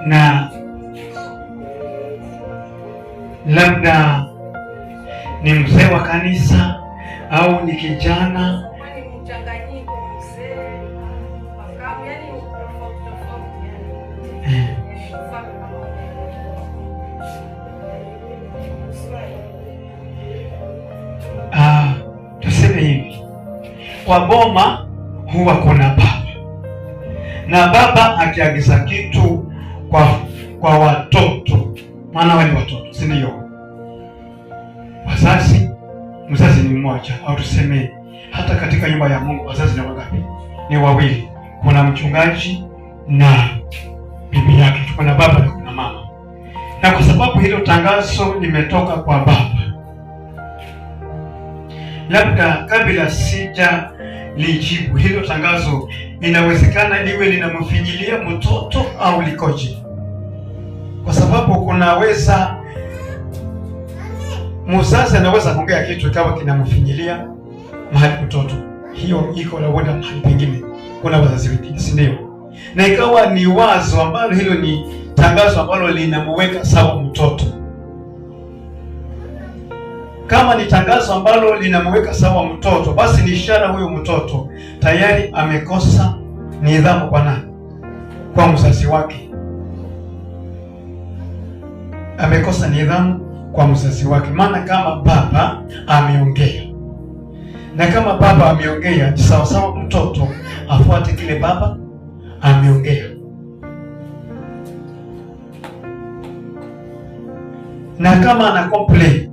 Na labda ni mzee wa kanisa au ni kijana. Ni mchanganyiko, mzee, makamu, yani tofauti tofauti, yani. Mfano kama Tuseme hivi, kwa boma huwa kuna baba, na baba akiagiza kitu kwa watoto, maana wale watoto, si ndio? Wazazi, mzazi ni mmoja, au tuseme hata katika nyumba ya Mungu wazazi ni wangapi? Ni wawili. Kuna mchungaji na bibi yake, kuna baba na kuna mama. Na kwa sababu hilo tangazo limetoka kwa baba, labda kabla sija lijibu hilo tangazo, inawezekana liwe linamfinyilia mtoto au likoje? Kwa sababu kunaweza mzazi anaweza kuongea kitu ikawa kinamfinyilia mahali mtoto, hiyo iko na huenda mahali pengine kuna wazazi wengine, si ndio? Na ikawa ni wazo ambalo hilo ni tangazo ambalo linamuweka sawa mtoto. Kama ni tangazo ambalo linamuweka sawa mtoto, basi ni ishara huyo mtoto tayari amekosa nidhamu kwa nani? Kwa mzazi wake. Amekosa nidhamu kwa mzazi wake. Maana kama baba ameongea, na kama baba ameongea, ni sawa sawa mtoto afuate kile baba ameongea. Na kama ana complain,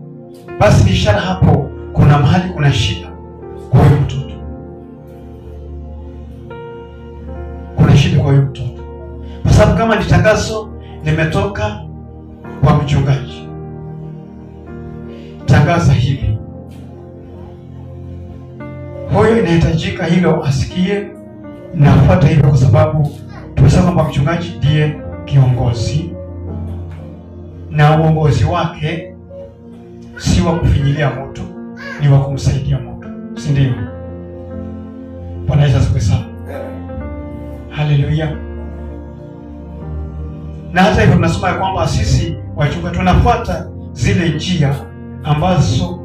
basi ni ishara hapo kuna mahali kuna shida kwa huyo mtoto. Kuna shida kwa huyo mtoto. Kwa sababu kama ni tangazo limetoka kwa mchungaji, tangaza hivi, huyo inahitajika hilo asikie na afuate hivyo, kwa sababu tumesema kwamba mchungaji ndiye kiongozi na uongozi wake si wa kufinyilia mtu, ni wa kumsaidia mtu, si ndio? Bwana Yesu asifiwe sana. Haleluya. Na hata hivyo tunasoma ya kwamba sisi wachunga tunafuata zile njia ambazo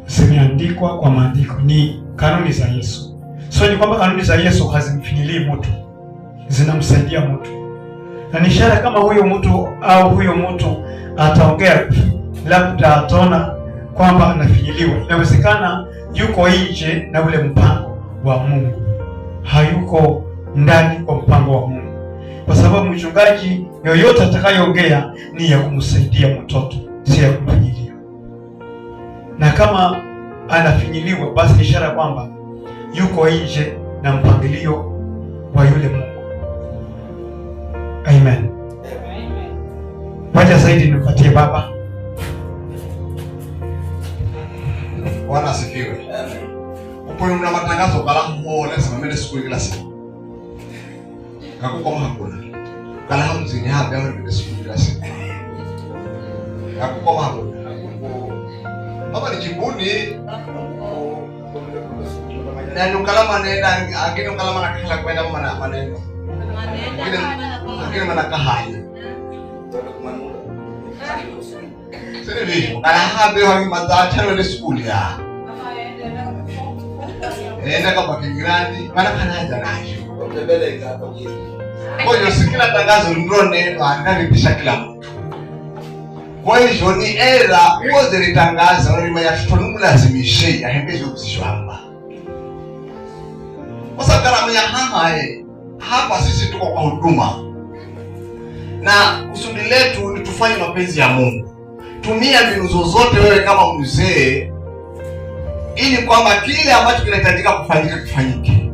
zimeandikwa kwa maandiko, ni kanuni za Yesu. So ni kwamba kanuni za Yesu hazimfinyilii mtu, zinamsaidia mtu. Na ni ishara kama huyo mtu au huyo mtu ataongea, labda ataona kwamba anafinyiliwa. Inawezekana yuko nje na ule mpango wa Mungu, hayuko ndani kwa mpango wa Mungu. Kwa sababu mchungaji yoyote atakayeongea ni ya kumsaidia mtoto, si ya kumfinyilia. Na kama anafinyiliwa, basi ni ishara kwamba yuko nje na mpangilio wa yule Mungu. Amen. Wacha zaidi nipatie baba. Bwana asifiwe. Upo mna matangazo kala huo lazima mende siku kila siku. Kakuko hakuna. Kala hamzini hapa au mende siku kila siku. Kakuko hakuna. Baba ni jibuni. Na nukala manenda angine nukala mana kahala kwenda mana maneno. Angine mana kahaya. Sasa kala habe wangi matacha wende skuli ya. Enda kwa Kingirani mana kanaja nayo. Kwa hiyo si kila tangazo ndio neno analipisha kila mtu. Kwa hiyo ni era uoze litangaza ulima ya tutonumulazimishe ahembeze ukuzishwamba. Kwa sababu kama ya hama hapa sisi tuko kwa huduma. Na kusudi letu ni tufanye mapenzi ya Mungu. Tumia mbinu zozote wewe kama mzee ili kwamba kile ambacho kinahitajika kufanyika kifanyike.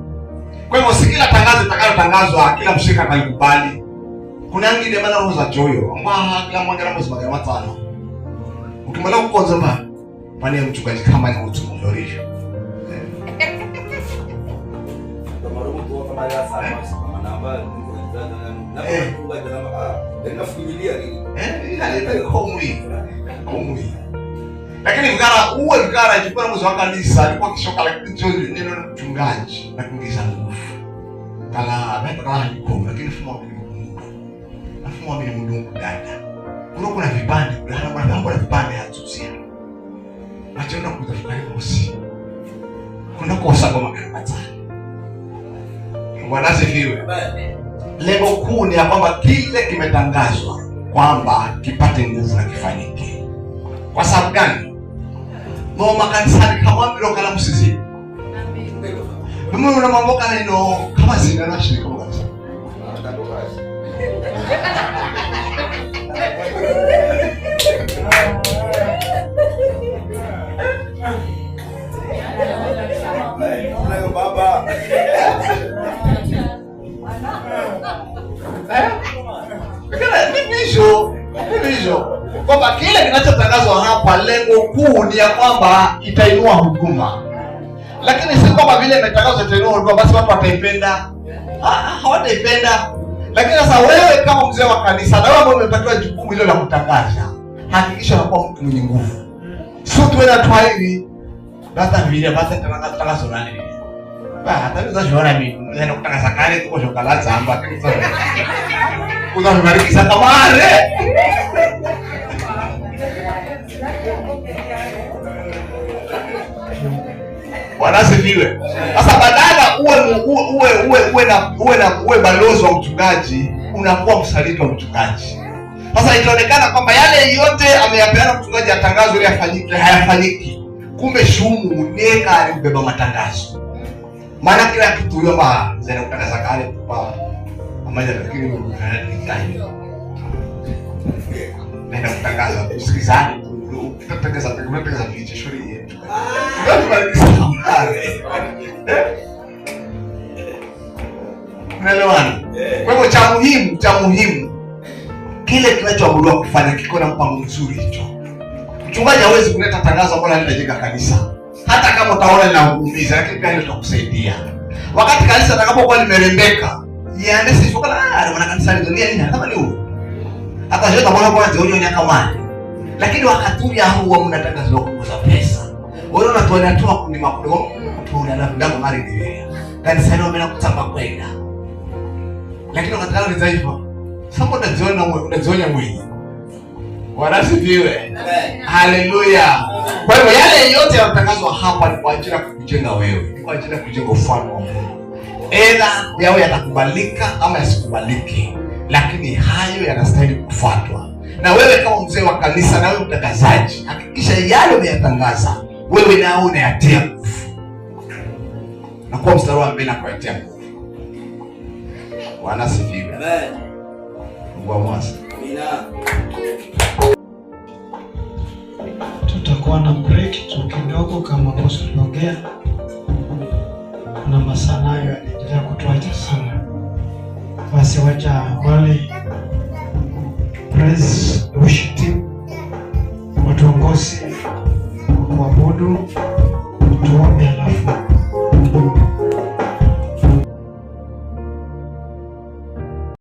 Kwa hivyo si kila tangazo litakalotangazwa kila mshirika atalikubali. Kuna wengine maana roho za choyo, ambao kila mmoja ana mzigo wa matano. Ukimwona kukonza ba, pani mchungaji kama ni utumorisho. Lakini vikara uwe vikara chukua mzee wa kanisa alikuwa kishoka lakini neno mchungaji na kuingiza nguvu. Kala baba kala niko lakini fumo ni Mungu. Afu Tumwamini Mulungu dada. Kuna vipande, kuna vipande hatuzia. Machona kutafuta kosi. Kuna kosa kwa makarabata. Bwana asifiwe. Lengo kuu ni ya kwamba kile kimetangazwa kwamba kipate nguvu na kifanyike. Kwa sababu gani? Mama kanisani kama mbilo kala msizi. Mimi una mambo kana ino kama zina na shirika kama kanisa. Baba. Ndivyo. Kwamba kile kinachotangazwa hapa lengo kuu ni ya kwamba itainua huduma. Lakini si kwamba vile imetangazwa itainua huduma basi watu wataipenda. Hawataipenda. Lakini sasa wewe kama mzee wa kanisa na wewe ambaye umepatiwa jukumu hilo la kutangaza, hakikisha unakuwa mtu mwenye nguvu. Sio tuwe na twairi. Basta vile basta tangazo nani vile. Ba hata hizo shona mimi nenda kutangaza kale tuko shokala zamba kanisa. Unabariki kamare. Bwana asifiwe. Sasa badala uwe balozi wa mchungaji, unakuwa msaliti wa mchungaji. Sasa itaonekana kwamba yale yote ameyapeana mchungaji atangazwe ili afanyike, hayafanyiki. Kumbe shumu neka alimbeba matangazo. Maana kila kitu huyo ba zena kutangaza kale kwa amaja lakini ni nenda kutangaza usikizane utatangaza kutangaza viche shuri yetu. Unaelewana? Kwa hivyo cha muhimu kile kinachoamuliwa kufanya kiko na mpango mzuri hicho. Mchungaji hawezi kuleta tangazo ambalo halitajenga kanisa. Hata kama utaona linakuumiza, lakini pia litakusaidia. Wakati kanisa litakapokuwa limerembeka, yaani sisi kana wana kanisa ni dunia nini kama ni huo. Hata sio tabona kwa ndio ni kama. Lakini wakati ule huwa mnatangaza kuuza pesa. Wewe unatoa toa kundi makudo tuona na ndago mali ni. Kanisa leo mimi nakutamba kwenda. Lakini wakati leo ni dhaifu. Sasa unajiona mwenyewe. Bwana asifiwe. Haleluya. Kwa hivyo yale yote yanatangazwa hapa ni kwa ajili ya kukujenga wewe, ni kwa ajili ya kujenga ufalme wa Mungu. Ela yawe yatakubalika ama yasikubaliki, lakini hayo yanastahili kufuatwa. Na wewe kama mzee wa kanisa na wewe mtangazaji, hakikisha yale umeyatangaza wewe nao unayatia nguvu. Na kwa mstari wa mbele na kuyatia nguvu. Bwana asifiwe. Amen. Mungu amwasi. Amina. Tutakuwa na break tu kidogo kama bosi tuliongea. Kuna masaa nayo yanaendelea kutuacha sana. Basi wacha wale praise worship team watuongoze kuabudu.